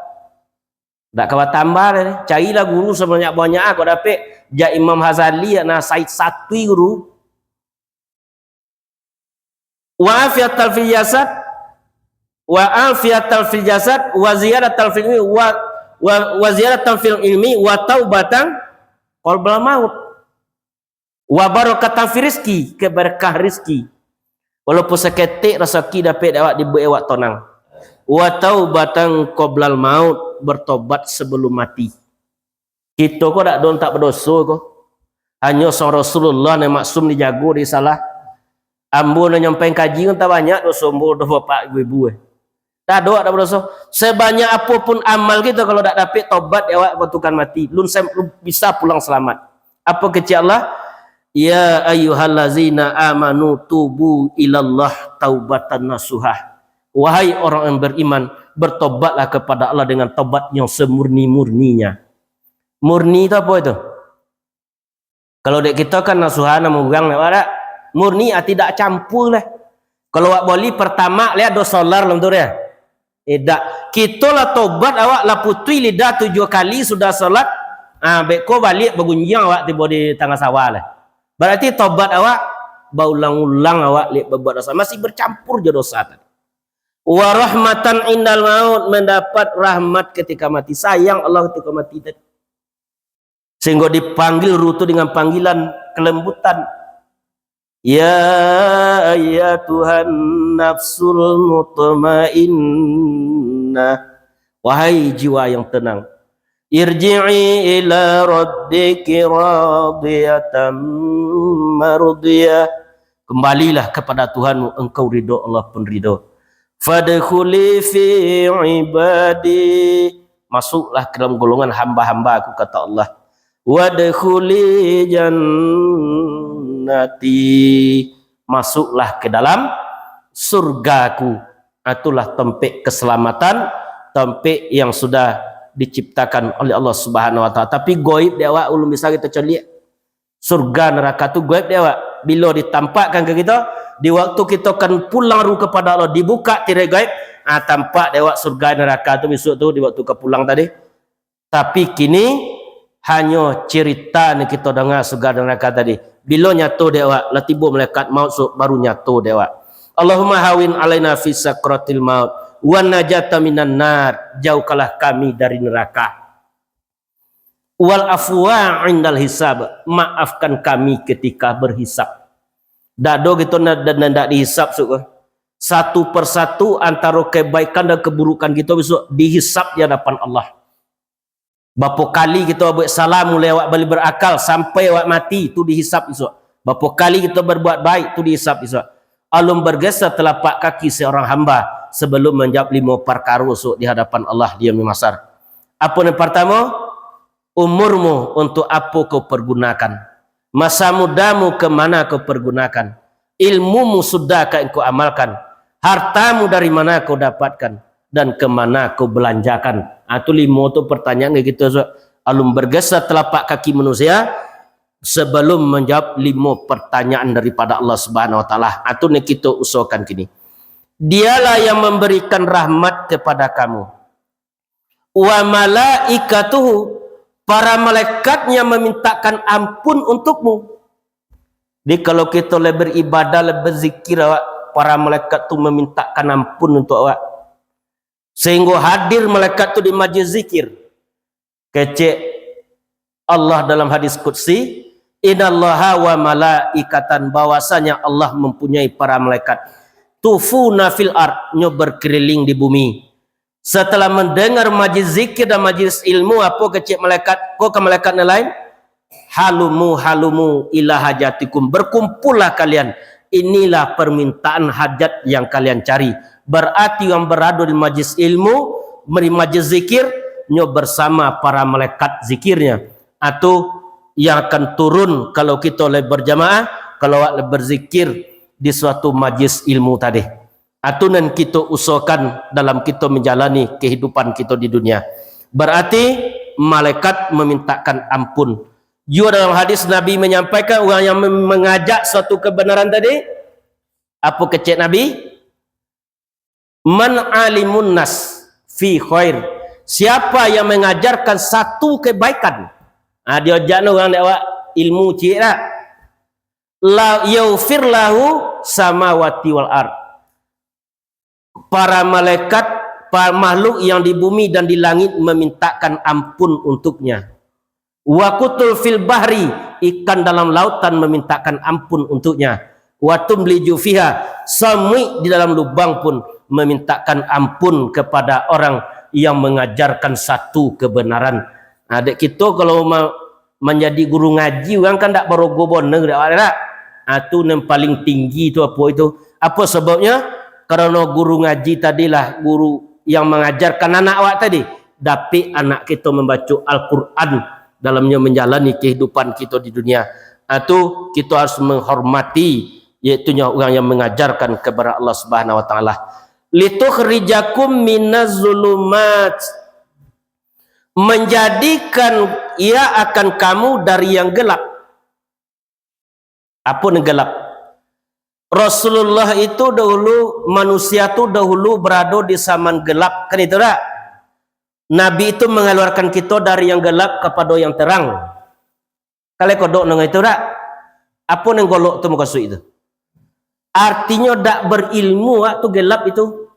Dak kawa tambah deh. Carilah guru sebanyak-banyak ah, kok dapek jak Imam Ghazali, nah, Said Satwi guru. Wa afiatan fil jasad, wa afiatan fil jasad, wa ziyadatan fil ilmi, wa, wa, wa ziyadatan fil ilmi, wa taubatan qablal maut. Wa barakatan fi rizki, keberkah rizki. Walaupun saketek rasaki dapek dek awak dibuek awak tonang. Wa taubatan qablal maut, bertobat sebelum mati. Kito ko dak ado tak badoso ko. Hanyo sang Rasulullah nan maksum dijago dari salah. Ambo nan nyampaian kaji kan tak banyak doso ambo doh bapak ibu-ibu eh. Dak ado dak badoso. Sebanyak apo pun amal kito kalau dak dapek tobat ya awak waktu kan mati, lun sem-, lun bisa pulang selamat. Apo kecek Allah? "Ya ayyuhallazina amanu tubu ilallah taubatan nasuha." Wahai orang yang beriman, bertobatlah kepada Allah dengan tobat yang semurni-murninya. Murni itu apa itu? Kalau dek kita kan nasuha namo urang, nak dak? Murni, ah, tidak campur lah. Kalau awak boli pertama, lihat do solar dalam tu dia. Eh, dak. Kito lah tobat, awak lah putui lidah tujuh kali sudah salat. Ah, beko baliak bagunjiang awak tibo di tangah sawah lah. Berarti tobat awak baulang-ulang awak lihat berbuat dosa. Masih bercampur jo dosa tadi. Wa rahmatan indal maut, mendapat rahmat ketika mati. Sayang Allah ketika mati tadi. Sehingga dipanggil ruh tu dengan panggilan kelembutan. "Ya ayyatuhan nafsul mutmainnah." Wahai jiwa yang tenang. Irji'i ila rabbiki radiyatan mardiyah. Kembalilah kepada Tuhanmu, engkau ridho, Allah pun ridho. Fadkhuli fi ibadi. Masuklah ke dalam golongan hamba-hamba-Ku, kata Allah. Wadkhuli jannati. Masuklah ke dalam surga-Ku. Itulah tampek keselamatan, tampek yang sudah diciptakan oleh Allah Subhanahu Wa Taala. Tapi goib dek awak, ulun bisa kita caliak. Surga neraka tu goib dek awak. Bilo ditampakkan ka kito, di waktu kito kan pulang ruh kepada Allah, dibuka tirai goib, ah, tampak dek awak surga neraka tu bisuak tu di waktu ka pulang tadi. Tapi kini hanyo cerita ni kito danga surga neraka tadi. Bilo nyato dek awak, lah tibo malaikat maut, so baru nyato dek awak. Allahumma hawin alaina fi sakratil maut, wa najata minan nar, jauhkanlah kami dari neraka. Wal afwa indal hisab, maafkan kami ketika berhisab. Dak ado kito nan, nan, nan dak dihisab, suko. Satu persatu antaro kebaikan dan keburukan kito bisuak dihisab di hadapan Allah. Bapo kali kito buek salah, mulai awak bali berakal sampai awak mati, tu dihisab bisuak. Bapo kali kito berbuat baik, tu dihisab bisuak. Alun bergeser telapak kaki seorang hamba sebelum menjawab limo parkaro, suko, di hadapan Allah di Yaumil Mahsyar. Apo nan partamo? Umurmu untuk apo kau pergunakan? Masa mudamu ke mana kau pergunakan? Ilmumu sudah ka engkau amalkan? Hartamu dari mana kau dapatkan? Dan ke mana kau belanjakan? Ah, tu limo tu pertanyaan ka kito, so, alun bergeser telapak kaki manusia sebelum menjawab limo pertanyaan daripada Allah Subhanahu Wa Taala. Ah, tu nan kito usahakan kini. Dialah yang memberikan rahmat kepada kamu. Wa malaikatuhu, para malaikatnya memintakan ampun untukmu. Jadi, kalau kito lah beribadah, lah berzikir, awak, para malaikat tu memintakan ampun untuk awak. Sehingga hadir malaikat tu di majlis zikir. Kecek Allah dalam hadis qudsi, "Innallaha wa malaikatan," bahwasanya Allah mempunyai para malaikat. "Tufuna fil ard," nyo berkeliling di bumi. Setelah mendengar majlis zikir dan majlis ilmu, apo kecek malaikat ko ka malaikat nan lain? "Halumu, halumu ila hajatikum, berkumpullah kalian, inilah permintaan hajat yang kalian cari." Berarti yang berado di majlis ilmu, di majlis zikir, nyo bersama para malaikat zikirnya. Atau yang akan turun kalau kito lai berjamaah, kalau awak lai berzikir di suatu majlis ilmu tadi. Atau nan kito usahakan dalam kito menjalani kehidupan kito di dunia. Berarti malaikat memintakan ampun. Juga dalam hadis Nabi menyampaikan, orang yang mem-, mengajak suatu kebenaran tadi, apo kecek Nabi? "Man alimun nas fi khair." Siapa yang mengajarkan satu kebaikan? Ah, diajak ni orang dek awak ilmu ciek dak? "La yaufir lahu samawati wal ard." Para malaikat, para makhluk yang di bumi dan di langit memintakan ampun untuknya. "Wa kutul fil bahri," ikan dalam lautan memintakan ampun untuknya. "Wa tumliju fiha," samuik di dalam lubang pun memintakan ampun kepada orang yang mengajarkan satu kebenaran. Nah, dek kito kalau ma-, manjadi guru ngaji, urang kan dak barogo boneh, dak awak dak? Ah, tu nan paling tinggi tu apo itu? Apo sababnyo? Karano guru ngaji tadilah guru yang mangajarkan anak awak tadi. Dapik anak kito mambaco Al-Quran dalamnyo manjalani kehidupan kito di dunia. Ah, tu kito harus menghormati, yaitunyo urang yang mangajarkan kepada Allah Subhanahu Wa Taala. "Litukhrijakum minaz zulumat," menjadikan ia akan kamu dari yang gelap. Apo nan gelap? Rasulullah itu dahulu, manusia tu dahulu berado di zaman gelap, kan itu dak? Nabi itu mengeluarkan kito dari yang gelap kepada yang terang. Kalian kodok nang itu dak? Apo nan golok tu mukasuik itu? Artinyo dak berilmu, ah, tu gelap itu.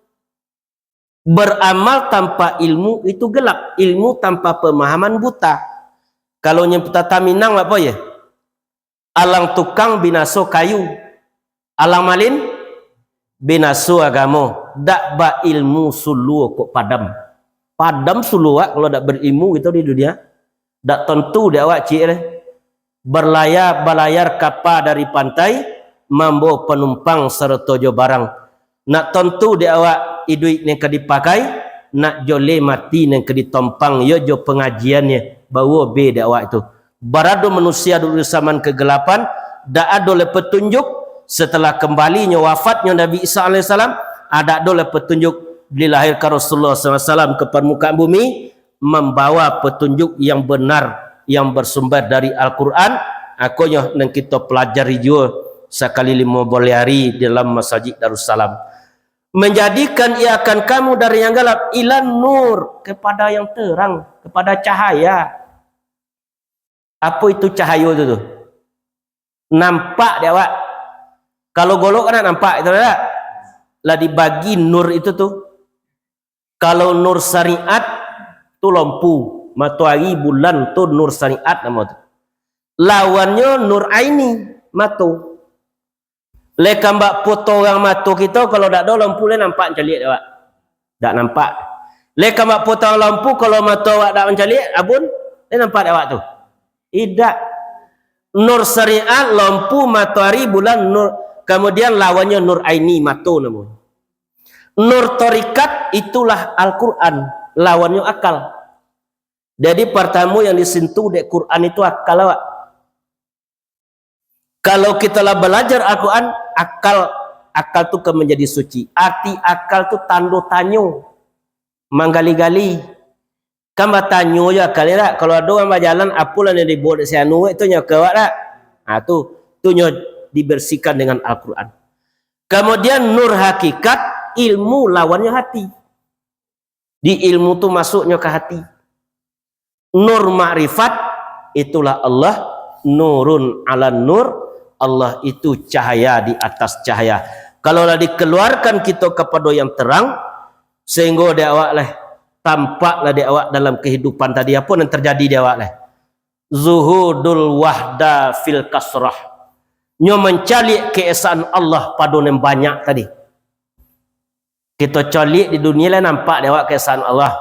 Beramal tanpa ilmu itu gelap. Ilmu tanpa pemahaman buta. Kalau nyo patah Minang apo ye? Alang tukang binaso kayu. Alang malin binaso agamo. Dak bailmu suluah kok padam. Padam suluak kalau dak berilmu kito di dunia. Dak tantu dek awak ciek leh. Berlayar, balayar kapa dari pantai, mambawa panumpang sarato jo barang. Nak tantu dek awak iduik nan ka dipakai, nak joleh mati nan ka ditompang, iyo jo pangajiannyo, bawo be dek awak tu. Barado manusia dulu di zaman kegelapan, dak ado lai patunjuk, setelah kambalinyo, wafatnyo Nabi Isa alaihissalam, ah, dak ado lai patunjuk dilahirkan Rasulullah sallallahu alaihi wasallam ka parmukaan bumi, mambawa patunjuk yang benar, yang bersumber dari Al-Quran, akonyo nan kito pelajari juo sakali limo baleh ari dalam Masajik Darussalam. Menjadikan ia akan kamu dari yang gelap ilan nur, kepada yang terang, kepada cahaya. Apo itu cahayo tu, tu? Nampak dek awak. Kalau golok kan nampak itu dak? Lah dibagi nur itu tu. Kalau nur syariat tu lampu, matoari, bulan tu nur syariat namo tu. Lawannyo nur aini, mato. Lai kambak potong mato kito, kalau dak ado lampu, lai nampak mancaliak dek awak? Dak nampak. Lai kambak potong lampu, kalau mato awak dak mancaliak, abun, lai nampak dek awak tu? Idak. Nur syariat, lampu, matoari, bulan, nur, kamudian lawannyo nur aini, mato namo. Nur tarikat itulah Al-Quran, lawannyo akal. Jadi, partamo yang disentuh dek Quran itu akal awak. Kalau kito lah balajar Al-Quran, akal, akal tu kan manjadi suci. Arti akal tu tando tanyo, manggali-gali. Kan batanyo jo akal, yo dak? Kalau ado urang bajalan, apolah nan dibuek dek si anu, itu nyo ka awak dak? Ha, tu, tu nyo dibersihkan dengan Al-Quran. Kamudian nur hakikat, ilmu lawannyo hati. Di ilmu tu masuknyo ka hati. Nur makrifat, itulah Allah, nurun ala nur, Allah itu cahaya di atas cahaya. Kalau lah dikeluarkan kito kapado yang terang, sehinggo dek awak leh, tampaklah dek awak dalam kehidupan tadi, apo nan terjadi dek awak leh? Zuhudul wahda fil kasrah. Nyo mancaliak keesaan Allah pado nan banyak tadi. Kito caliak di dunia lah nampak dek awak keesaan Allah.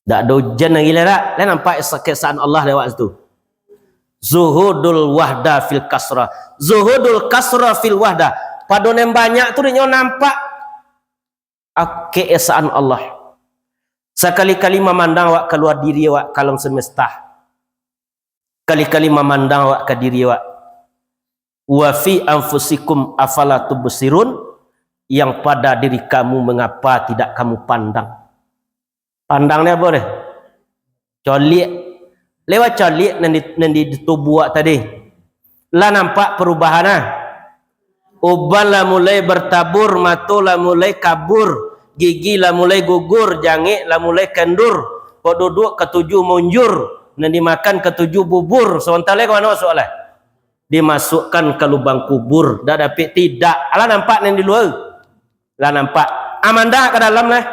Dak ado ujan lagi lah dak? Lah nampak esa-, keesaan Allah dek awak situ. Zuhudul wahda fil kasrah. Zuhudul kasrah fil wahda. Pado nan banyak tu dek nyo nampak, ah, keesaan Allah. Sakali-kali mamandang awak kalua diri awak ka alam semesta. Kali-kali mamandang awak ka diri awak. Wa fi anfusikum afala tubsirun, yang pada diri kamu mengapa tidak kamu pandang? Pandang ni apo ni? Coliak. Lewat coliak nan di, nan di tubuah awak tadi. Lah nampak perubahan ah. Uban lah mulai bertabur, mato lah mulai kabur, gigi lah mulai gugur, jangek lah mulai kendur. Kok duduk katuju munjur, nan dimakan katuju bubur. Sabanta lai ka mano masuak lai? Dimasukkan ka lubang kubur. Dak dapek tidak. Alah nampak nan di lua? Lah nampak. Amanda ka dalam lah.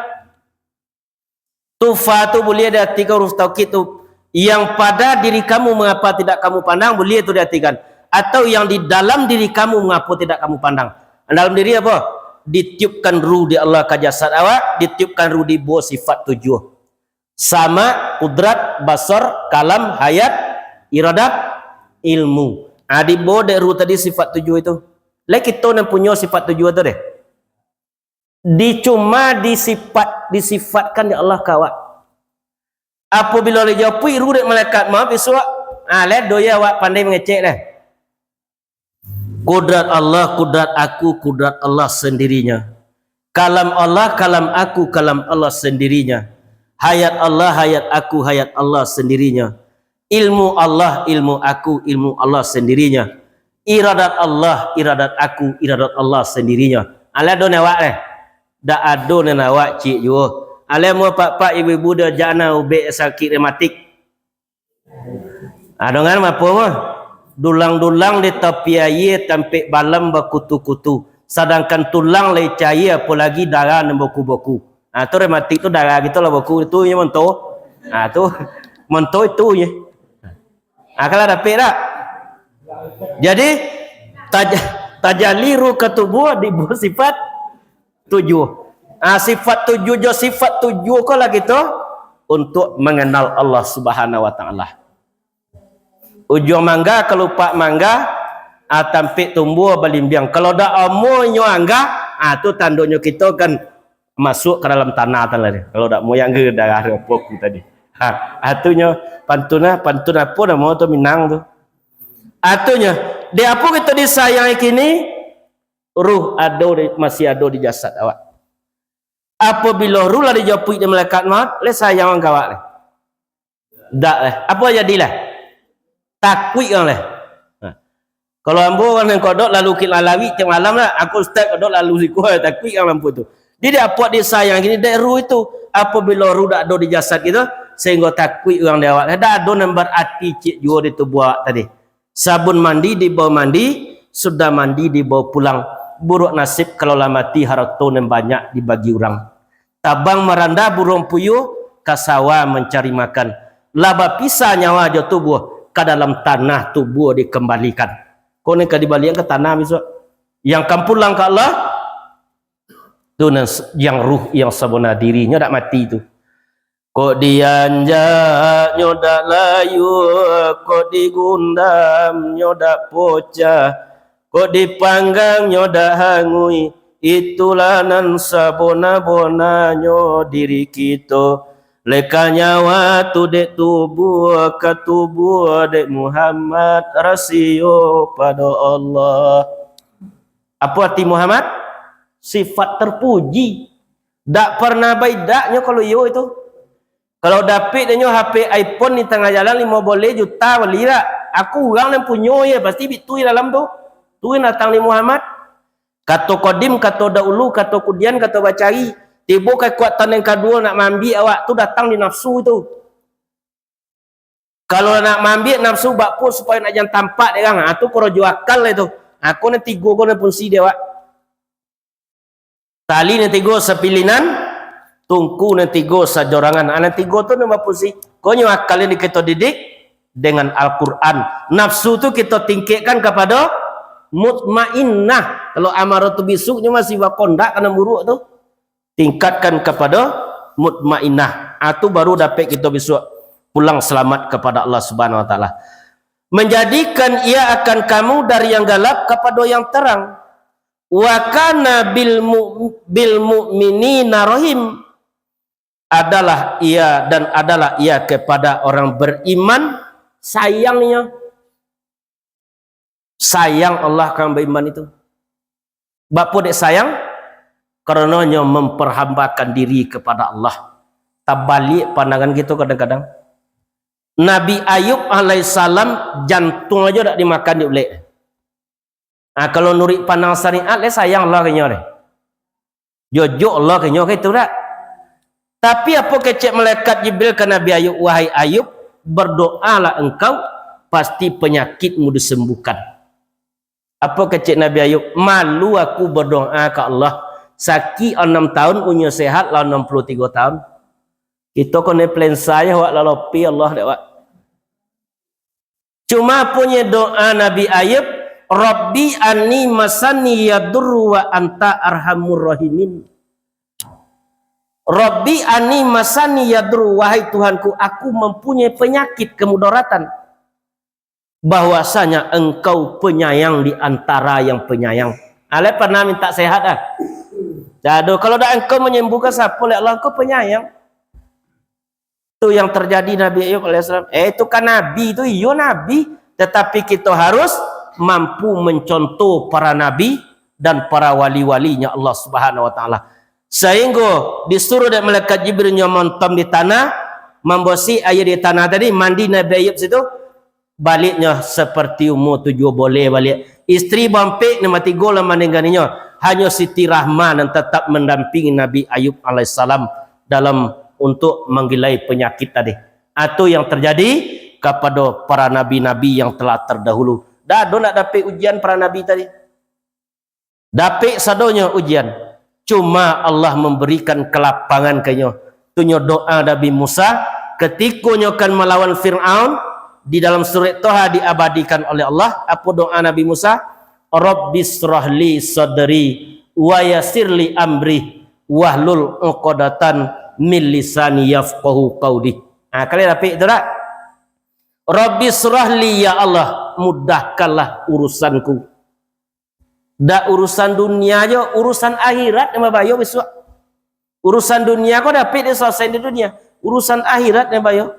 Tufa tu buliah diartikan huruf taukid tu. Yang pada diri kamu mengapa tidak kamu pandang, buliah tu diartikan. Atau yang di dalam diri kamu mengapa tidak kamu pandang. Dalam diri apo? Ditiupkan ruh di Allah ka jasad awak, ditiupkan ruh di buah sifat tujuh. Sama, kudrat, basar, kalam, hayat, iradat, ilmu. Ah, dibawa dek ruh tadi sifat tujuh itu. Lai kito nan punyo sifat tujuh tu deh. Di, cuma disifat, disifatkan dek Allah ka awak. Apabilo dijapuik ruh dek malaikat maut bisuak, ah, lai doh yo awak pandai mangecek deh. Kudrat Allah, kudrat aku, kudrat Allah sendirinya. Kalam Allah, kalam aku, kalam Allah sendirinya. Hayat Allah, hayat aku, hayat Allah sendirinya. Ilmu Allah, ilmu aku, ilmu Allah sendirinya. Iradat Allah, iradat aku, iradat Allah sendirinya. Alah ado nan awak deh. Dak ado nan awak ciek juo. Alah mun pak-pak ibu-ibu dah jana ubek sakik rematik. Ah, dongan apo mah? Dulang-dulang di tapi aia tampek balam bakutu-kutu. Sadangkan tulang lai caia, apolagi darah nan boku-boku. Ah, tu rematik tu darah gitu lah boku itu nyo monto. Ah, tu monto itu nyo. Ah, kalau dapek tak? Jadi, taj-, tajali ruh ka tubuah di buah sifat tujuh. Ah, sifat tujuh jo sifat tujuh ko lah kito untuk manganal Allah Subhanahu wa Ta'ala. Ujuang mangga, kalupak mangga, ah, tampek tumbuah balimbiang. Kalau dak amuah nyo angga, ah, tu tandonyo kito kan masuk ka dalam tanah tu lah. Kalau dak muyang ke darah apo ku tadi. Ha, atunyo pantun lah, pantun apo namo tu Minang tu. Atunyo, dek apo kito disayangi kini? Ruh ado di, masih ado di jasad awak. Apabilo ruh lah dijapuik di malaikat maut, lai sayang urang ka awak lai. Dak lai. Apo jadilah? Takuik urang lai. Ha. Kalau ambo urang nan kodok lalu kik lalawi tiap malam lah, aku ustaz kodok lalu siko, takuik urang lampu tu. Jadi apo disayang kini dek ruh itu? Apabilo ruh dak ado di jasad kito, sehinggo takuik urang di awak. Dak ado nan barati ciek juo di tubuah awak tadi. Sabun mandi dibawa mandi, sudah mandi dibawa pulang. Buruak nasib kalau lah mati, harato nan banyak dibagi urang. Tabang maranda buruang puyuh, ka sawah mancari makan. Lah bapisah nyawa jo tubuah, ka dalam tanah tubuah dikambalikan. Ko nan ka dibalikan ka tanah bisuak. Yang kan pulang ka Allah, tu nan s-, yang ruh yang sabana dirinyo dak mati tu. Kok dianjaknyo dak layua, kok digundamnyo dak pocah, kok dipanggangnyo dak hanguih, itulah nan sabona-bonanyo diri kito. Leka nyawa tu dek tubuah, ka tubuah dek Muhammad, rasio pado Allah. Apo arti Muhammad? Sifat terpuji. Dak pernah baidaknyo kalau iyo itu. Kalau dapik denyo H P iPhone di tangah jalan limo boleh juta bali dak? Aku urang nan punyo ye, pasti bitu di dalam tu. Tu nan datang di Muhammad. Kato kodim, kato dahulu, kato kudian, kato bacari. Tibo kekuatan yang kaduo nak maambiak awak tu datang di nafsu tu. Kalau nak maambiak nafsu bakpo supayo nak jan tampak dek urang, ha, tu korojo akal lah tu. Ha, ko nan tigo ko nan fungsi dek awak. Tali nan tigo sapilinan, tungku nan tigo sajorangan. Ha, nan tigo tu nan bafungsi. Ko nyo akal yang kito didik dengan Al-Quran. Nafsu tu kito tingkekkan kapado mutmainnah. Kalau amarah tu bisuk, nyo masih bakondak ka nan buruak tu. Tingkatkan kapado mutmainnah. Ah, tu baru dapek kito bisuak pulang salamat kapado Allah Subhanahu Wa Taala. Menjadikan ia akan kamu dari yang galap kapado yang tarang. Wa kana bil mu-, bil mu'minina rahim. Adalah ia dan adalah ia kepada orang beriman sayangnya. Sayang Allah ka urang baiman itu. Baa dek sayang? Karano nyo memperhambakan diri kepada Allah. Tabaliak pandangan kito kadang-kadang. Nabi Ayub alaihissalam jantuang ajo dak dimakan dek ulek. Ah, kalau nuruik pandang syariat, lai sayang Allah ka inyo deh. Jojok Allah ka inyo ka itu dak? Tapi apo kecek malaikat Jibril ka Nabi Ayub, "Wahai Ayub, berdoalah engkau, pasti penyakitmu disembuhkan." Apo kecek Nabi Ayub, "Malu aku berdoa ka Allah, sakik anam tahun, unyo sehat lah anam puluh tigo tahun." Kito ko ni pelensa je, awak lalopi Allah dek awak. Cuma punyo doa Nabi Ayub, "Rabbi anni masani yadurru wa anta arhamur rahimin." "Rabbi anni masani yadurru, wahai Tuhanku, aku mempunyai penyakit kemudaratan." Bahwasanya Engkau penyayang di antara yang penyayang. Alai pernah minta sehat ah? Dak ado. Kalau dak Engkau menyembuhkan, siapa lai Allah? Engkau penyayang. Tu yang terjadi Nabi Ayub alaihissalam. Eh, itu kan nabi tu, iyo nabi. Tetapi kita harus mampu mencontoh para nabi dan para wali-walinya Allah Subhanahu Wa Taala. Sehingga disuruh dek malaikat Jibril nyo montom di tanah, mambosik aia di tanah tadi, mandi Nabi Ayub situ, baliaknyo seperti umur tujuh boleh baliak. Isteri bampek, nan batigo lah maninggalinyo. Hanyo Siti Rahma nan tetap mendampingi Nabi Ayub alaihissalam dalam untuk manggilai penyakit tadi. Itu yang terjadi kepada para nabi-nabi yang telah terdahulu. Dak ado nak dapek ujian para nabi tadi. Dapek sadonyo ujian. Cuma Allah memberikan kelapangan ka inyo. Tu nyo doa Nabi Musa, ketiko nyo kan malawan Fir'aun, di dalam surat Toha diabadikan oleh Allah, apo doa Nabi Musa? "Rabbisyrahli sadri wa yassirli amri." wahlul uqdatan min lisani yafqahu qauli. Ha, kalian dapik tu dak? Rabbi syrah li, ya Allah, mudahkanlah urusanku. Dak urusan dunia jo, urusan akhirat nan babayo bisuak. Urusan dunia ko dapik disalasaian di dunia. Urusan akhirat nan bayo.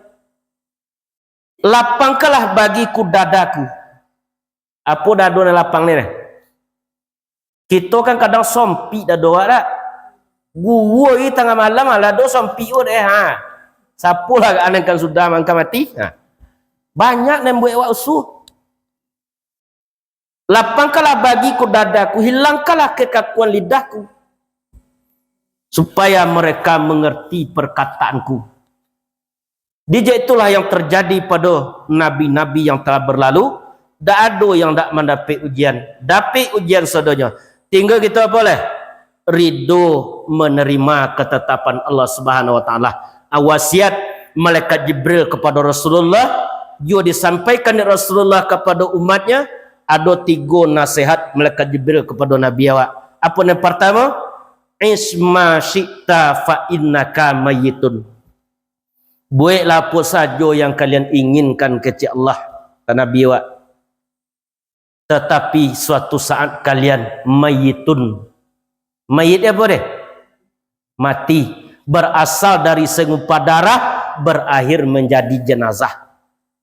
Lapangkanlah bagiku dadaku. Apo dado nan lapang ni, nah? Kito kan kadang sompik dado awak dak? Guo i tangah malam, alah dado sompik ko deh, ha. Sapolah anangkan sudah mangka mati? Ha. Banyak nan buek awak usuh. Lapangkanlah bagiku dadaku, hilangkanlah kekakuan lidahku, supaya mereka mengerti perkataanku. Dijak itulah yang terjadi pada nabi-nabi yang telah berlalu, dak ado yang dak mandapek ujian, dapek ujian sadonyo. Tinggal kito apo leh? Ridho menerima ketetapan Allah Subhanahu wa Taala. Wasiat malaikat Jibril kepada Rasulullah, juga disampaikan dek Rasulullah kepada umatnya, ado tigo nasihat malaikat Jibril kepada Nabi awak. Apo nan pertama? "Ish ma syi'ta fa innaka mayyitun." Bueklah apo sajo yang kalian inginkan kecek Allah, kata Nabi awak. Tetapi suatu saat kalian mayyitun. Mayit apo deh? Mati. Berasal dari segumpal darah, berakhir menjadi jenazah.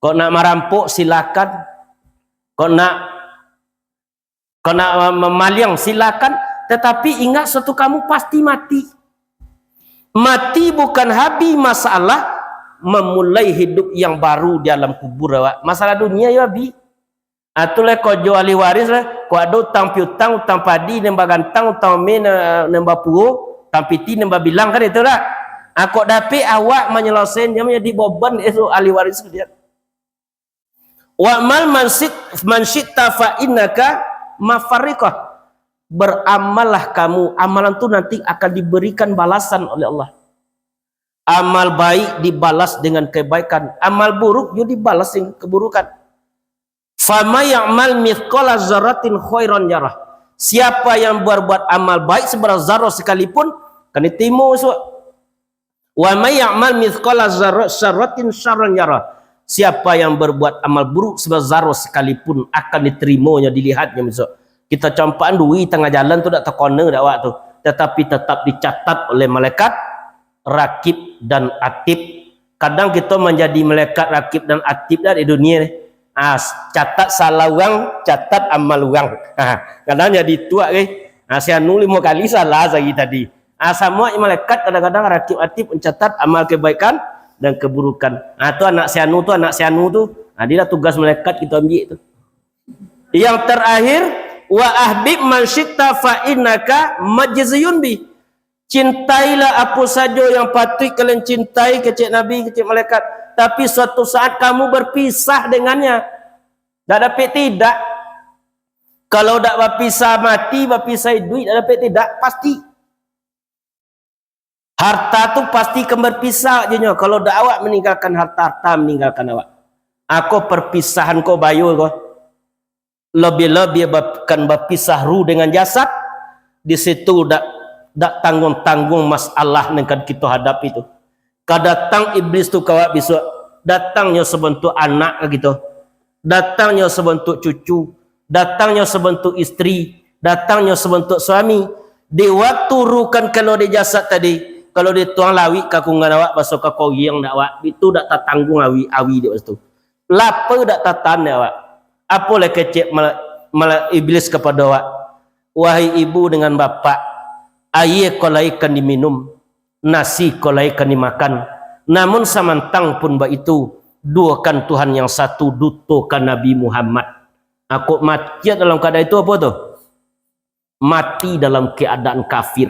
Kok nak marampok, silakan. Kok nak, kok nak mamaliang, silakan. Tetapi ingat, suatu kamu pasti mati. Mati bukan habih masalah, memulai hidup yang baru di alam kubur awak. Masalah dunia yo habih. Ah, tu lah karajo ahli waris lah. Kok ado utang piutang, utang padi nan bagantang, utang ame nan, nan bapuo, utang piti nan babilang, kan itu lah. Ah, kok dapek awak manyalasaian, jan manjadi boban esok ahli waris tu dia. "Wa'mal man syit-, man syi'ta fa innaka mafarriqah." Beramallah kamu, amalan tu nanti akan diberikan balasan oleh Allah. Amal baik dibalas dengan kebaikan, amal buruk juga dibalas dengan keburukan. "Faman ya'mal mithqala zarratin khairan yarah." Siapa yang berbuat amal baik seberat zarah sekalipun, akan diterima esok. "Wa man ya'mal mithqala zarra-, syarratin syarran yarah." Siapa yang berbuat amal buruk seberat zarah sekalipun, akan diterimanya, dilihatnya besok. Kita campakan duri tangah jalan tu dak takona dak awak tu, tetapi tetap dicatat oleh malaikat Rakib dan Atid. Kadang kito manjadi malaikat Rakib dan Atid dah di dunia ni. Ah, catat salah urang, catat amal urang. Ha, kadang jadi tuak ke. Ah, si anu limo kali salah sahari tadi. Ah, samo malaikat kadang-kadang Rakib Atid mencatat amal kebaikan dan keburukan. Ah, tu anak si anu tu, anak si anu tu. Ah, dia lah tugas malaikat kita ambil tu. Yang terakhir, "Wa ahbib man syi'ta fa innaka majziyun bih." Cintailah apo sajo yang patuik kalian cintai, kecek Nabi, kecek malaikat. Tapi suatu saat kamu berpisah dengannya. Dak dapek tidak. Kalau dak bapisah mati, bapisah iduik, dak dapek tidak, pasti. Harta tu pasti kan berpisah je nyo. Kalau dak awak meninggalkan harta, harta meninggalkan awak. Ako perpisahan ko bayo ko. Lebih-lebih ba-, kan bapisah ruh dengan jasad, di situ dak, dak tanggung-tanggung masalah nan kan kito hadapi tu. Ka datang iblis tu ka awak bisuak, datangnyo sabantuak anak ka kito, datangnyo sabantuak cucu, datangnyo sabantuak isteri, datangnyo sabantuak suami. Di waktu ruh kan kalua di jasad tadi, kalau dituang lawik ka kunggan awak, baso ka koriang dak awak, itu dak tatanggung awi, awi dek waktu tu. Lapa dak tatahan dek awak. Apo lai kecek mala-, mala-, iblis kapado awak, "Wahai ibu dengan bapak, aia ko lai kan diminum, nasi ko lai kan dimakan. Namun samantang pun baitu, duokan Tuhan yang satu, dutokan Nabi Muhammad." Ako mati dalam keadaan itu apo tu? Mati dalam keadaan kafir.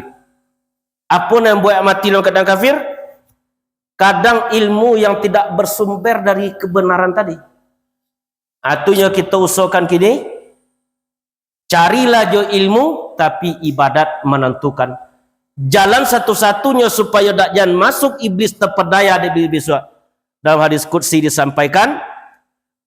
Apo nan buek mati dalam keadaan kafir? Kadang ilmu yang tidak bersumber dari kebenaran tadi. Atunyo kito usahakan kini, carilah jo ilmu, tapi ibadat manantukan. Jalan satu-satunyo supayo dak jan masuk iblis tapedaya di bisuak. Dalam hadis qudsi disampaikan,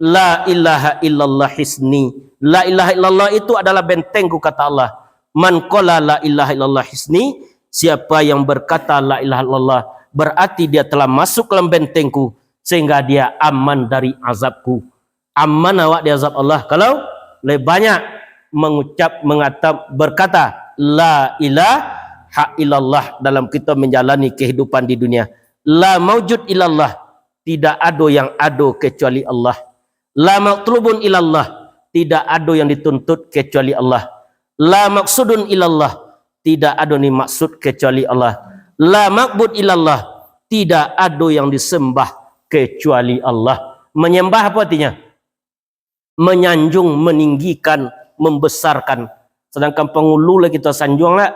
"La ilaha illallah hisni." La ilaha illallah itu adalah bentengku, kata Allah. "Man qala la ilaha illallah hisni," Siapa yang berkata la ilaha illallah, berarti dia telah masuk dalam bentengku, sehingga dia aman dari azabku. Aman awak di azab Allah kalau lebih banyak mengucap, mengata, berkata la ilaha illallah dalam kita menjalani kehidupan di dunia. La maujud illallah, tidak ado yang ado kecuali Allah. La matlubun illallah, tidak ado yang dituntut kecuali Allah. La maksudun illallah, tidak ado ni maksud kecuali Allah. La ma'bud illallah, tidak ado yang disembah kecuali Allah. Menyembah apa artinya? Menyanjung, meninggikan, membesarkan. Sedangkan pangulu lah kita sanjuang lah.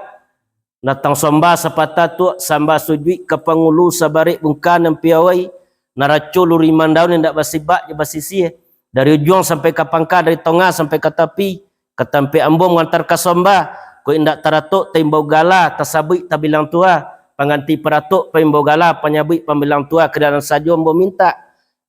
Natang samba sapatah tuak, samba sujuik ka pangulu sabarek bungka nan piawai. Naraco luri mandaun indak basibak jo basisiah. Dari ujuang sampai ka pangka, dari tongah sampai ka tapi. Ka tampek ambo mangantar ka samba. Kok indak taratok taimbau gala, tasabuik tabilang tua. Pangganti paratok paimbau gala, panyabuik pambilang tua, kedanan sajo ambo mintak.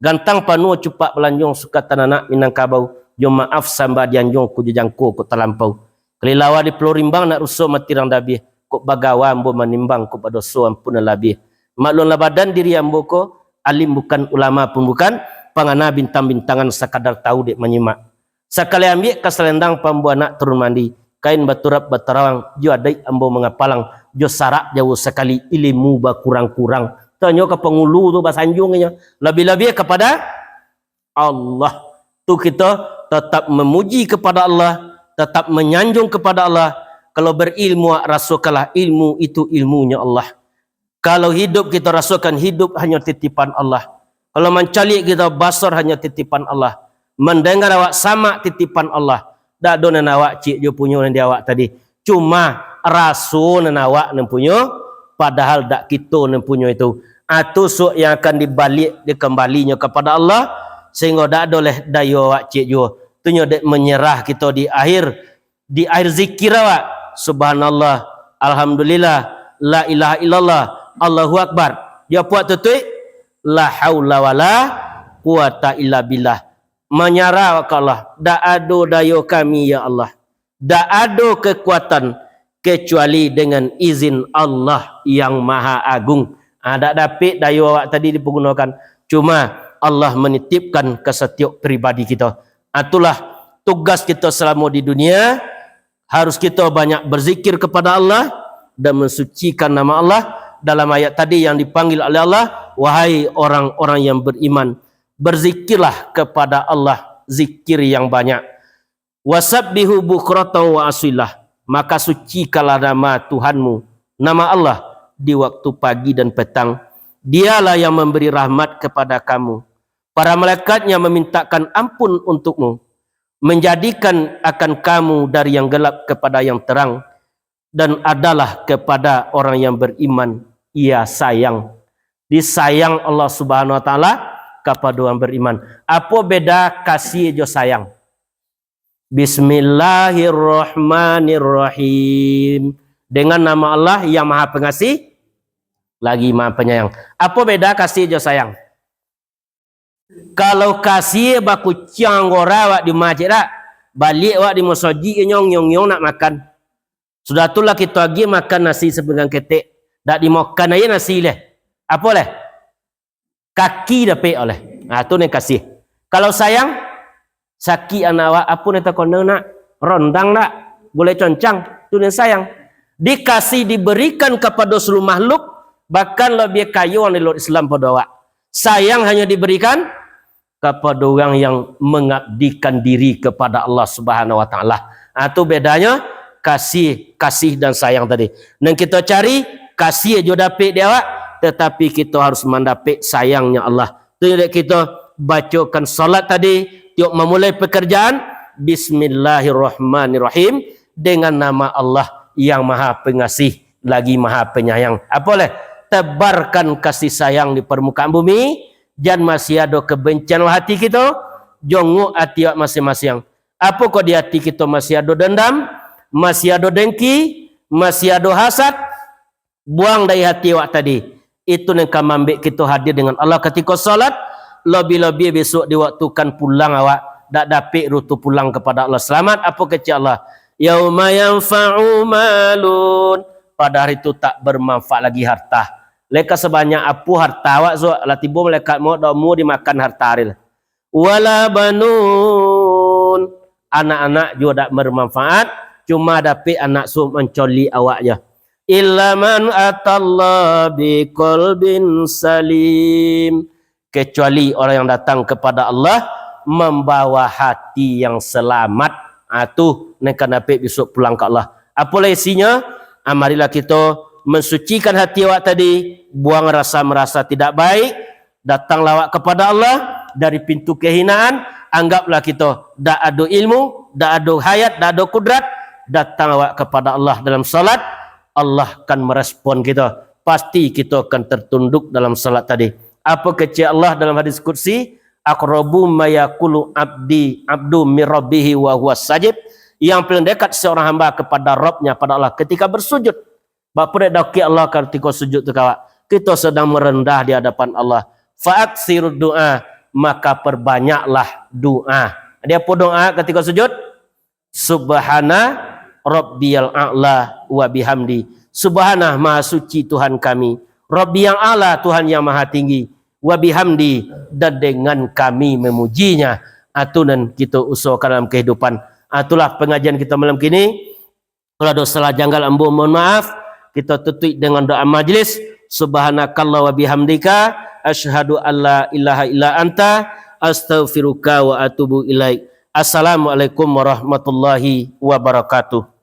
Gantang panuah cupak balanjuang, suka tananak Minangkabau. Jo maaf samba dianjuang, ku jo jangko kok talampau. Kalilawa di Pulau Rimbang, nak ruso mati rang dabiah. Kok bagawa ambo manimbang, kok badoso ampun nan labiah. Maklumlah badan diri ambo ko, alim bukan, ulama pun bukan, pangana bintang-bintangan, sakadar tahu dek manyimak. Sakali ambiak ka salendang, pambuanak turun mandi, kain baturap batarawang, jo adaik ambo mangapalang, jo sarak jauah sakali, ilimu bakurang-kurang. Tanyo ka pangulu tu basanjuang inyo, labiah-labiah kapada Allah. Tu kito tatap mamuji kapada Allah, tatap manyanjung kapada Allah. Kalau berilmu, rasokanlah ilmu itu ilmunyo Allah. Kalau hidup, kito rasokan hidup hanyo titipan Allah. Kalau mancaliak, kito basar hanyo titipan Allah. Mandanga awak samak titipan Allah. Dak ado nan awak ciek jo punyo nan di awak tadi. Cuma raso nan awak nan punyo, padahal dak kito nan punyo itu. Atu suok yang akan dibaliak, dikembalinyo kapada Allah, sehinggo dak ado leh dayo awak ciek juo. Tu nyo dek manyerah kito di akhir, di akhir zikir awak, Subhanallah, Alhamdulillah, La ilaha illallah, Allahu Akbar. Di apuak tutuik, La haula wala quwata illa billah. Manyarah ka Allah, dak ado dayo kami, ya Allah. Dak ado kekuatan kecuali dengan izin Allah yang Maha Agung. Ah, dak dapek dayo awak tadi dipagunokan. Cuma Allah manitipkan ka satiok pribadi kito. Ah, itulah tugas kito salamo di dunia. Harus kito banyak berzikir kepada Allah dan mensucikan nama Allah. Dalam ayat tadi yang dipanggil oleh Allah, "Wahai orang-orang yang beriman, berzikirlah kepada Allah, zikir yang banyak." "Wasabbihu bukratan wa asilah." Maka sucikanlah nama Tuhanmu, nama Allah, di waktu pagi dan petang. Dialah yang memberi rahmat kepada kamu. Para malaikat-Nya memintakan ampun untukmu, menjadikan akan kamu dari yang gelap kepada yang terang, dan adalah kepada orang yang beriman Ia sayang. Disayang Allah Subhanahu Wa Taala kapada orang beriman. Apo beda kasih jo sayang? Bismillahirrahmanirrahim. Dengan nama Allah yang Maha Pengasih, lagi Maha Penyayang. Apo beda kasih jo sayang? Kalau kasih bakuciang anggora awak di umah ciek dak, baliak awak di musajik nyong-nyong-nyong nak makan. Sudah tu lah kito agiah makan nasi sapinggan ketek, dak dimakan aja nasi leh. Apo leh? Kaki dapek oleh. Nah, tu nan kasih. Kalau sayang, sakik anak awak, apo nan takona nak? Rondang nak? Gulai concang, tu nan sayang. Dikasih, diberikan kapado saluruh makhluk, bahkan labiah kayo urang di luar Islam pado awak. Sayang hanyo diberikan kapado urang yang mangabdikan diri kapado Allah Subhanahu Wa Taala. Ah, tu bedanyo kasih, kasih dan sayang tadi. Nan kito cari, kasih jo dapek di awak, tatapi kito harus mandapek sayangnyo Allah. Tu dek kito bacokan salat tadi, tiok mamulai pekerjaan, Bismillahirrahmanirrahim, dengan nama Allah yang Maha Pengasih, lagi Maha Penyayang. Apo leh? Tebarkan kasih sayang di permukaan bumi, jan masih ado kebencian dalam hati kito, jongok ati awak masing-masing. Apo kok di ati kito masih ado dendam, masih ado dengki, masih ado hasad, buang dari hati awak tadi. Itu nan ka mambek kito hadir dengan Allah katiko salat, lobi-lobi besok di waktu kan pulang awak, dak dapek rutu pulang kapado Allah salamat. Apo kecek Allah? "Yauma yanfa'u malun," pada hari tu tak bermanfaat lagi harta. Leka sabanyak apo harta awak, so, lah tibo malaikat maut, dak amuah dimakan harta ari lah. Wala banun, anak-anak juo dak bermanfaat, cuma dapek anak suok mancoli awak je. Illa man atallaha biqalbin salim, kecuali orang yang datang kepada Allah mambawa hati yang selamat. Ah, tu nan ka dapek bisuak pulang ka Allah. Apo lah isinyo? Ah, marilah kito mansucikan hati awak tadi, buang rasa merasa tidak baik, datanglah awak kepada Allah dari pintu kehinaan, anggaplah kito dak ado ilmu, dak ado hayat, dak ado kudrat, datang awak kepada Allah dalam salat, Allah akan merespon kito. Pasti kito akan tertunduk dalam salat tadi. Apo kecek Allah dalam hadis qudsi? Aqrabu ma yakunu abdi, abdu min rabbihi wa huwa sajid. Yang paling dekat seorang hamba kepada Rabbnya, pada Allah, ketika bersujud. Bak pun dakek Allah katiko sujud tu ka awak. Kito sedang merendah di hadapan Allah. Fa aktsirud du'a, maka perbanyaklah doa. Di apo doa katiko sujud? Subhana rabbiyal a'la wa bihamdi. Subhana, maha suci Tuhan kami. Rabbi yang a'la, Tuhan yang maha tinggi. Wa bihamdi, dan dengan kami memujinya. Atu nan kito usahakan dalam kehidupan. Atulah pengajian kita malam kini. Kalau ado salah janggal, ambo mohon maaf. Kita tutup dengan doa majlis. Subhanakallah wa bihamdika, asyhadu an la ilaha illa anta, astaghfiruka wa atubu ilaik. Assalamualaikum warahmatullahi wabarakatuh.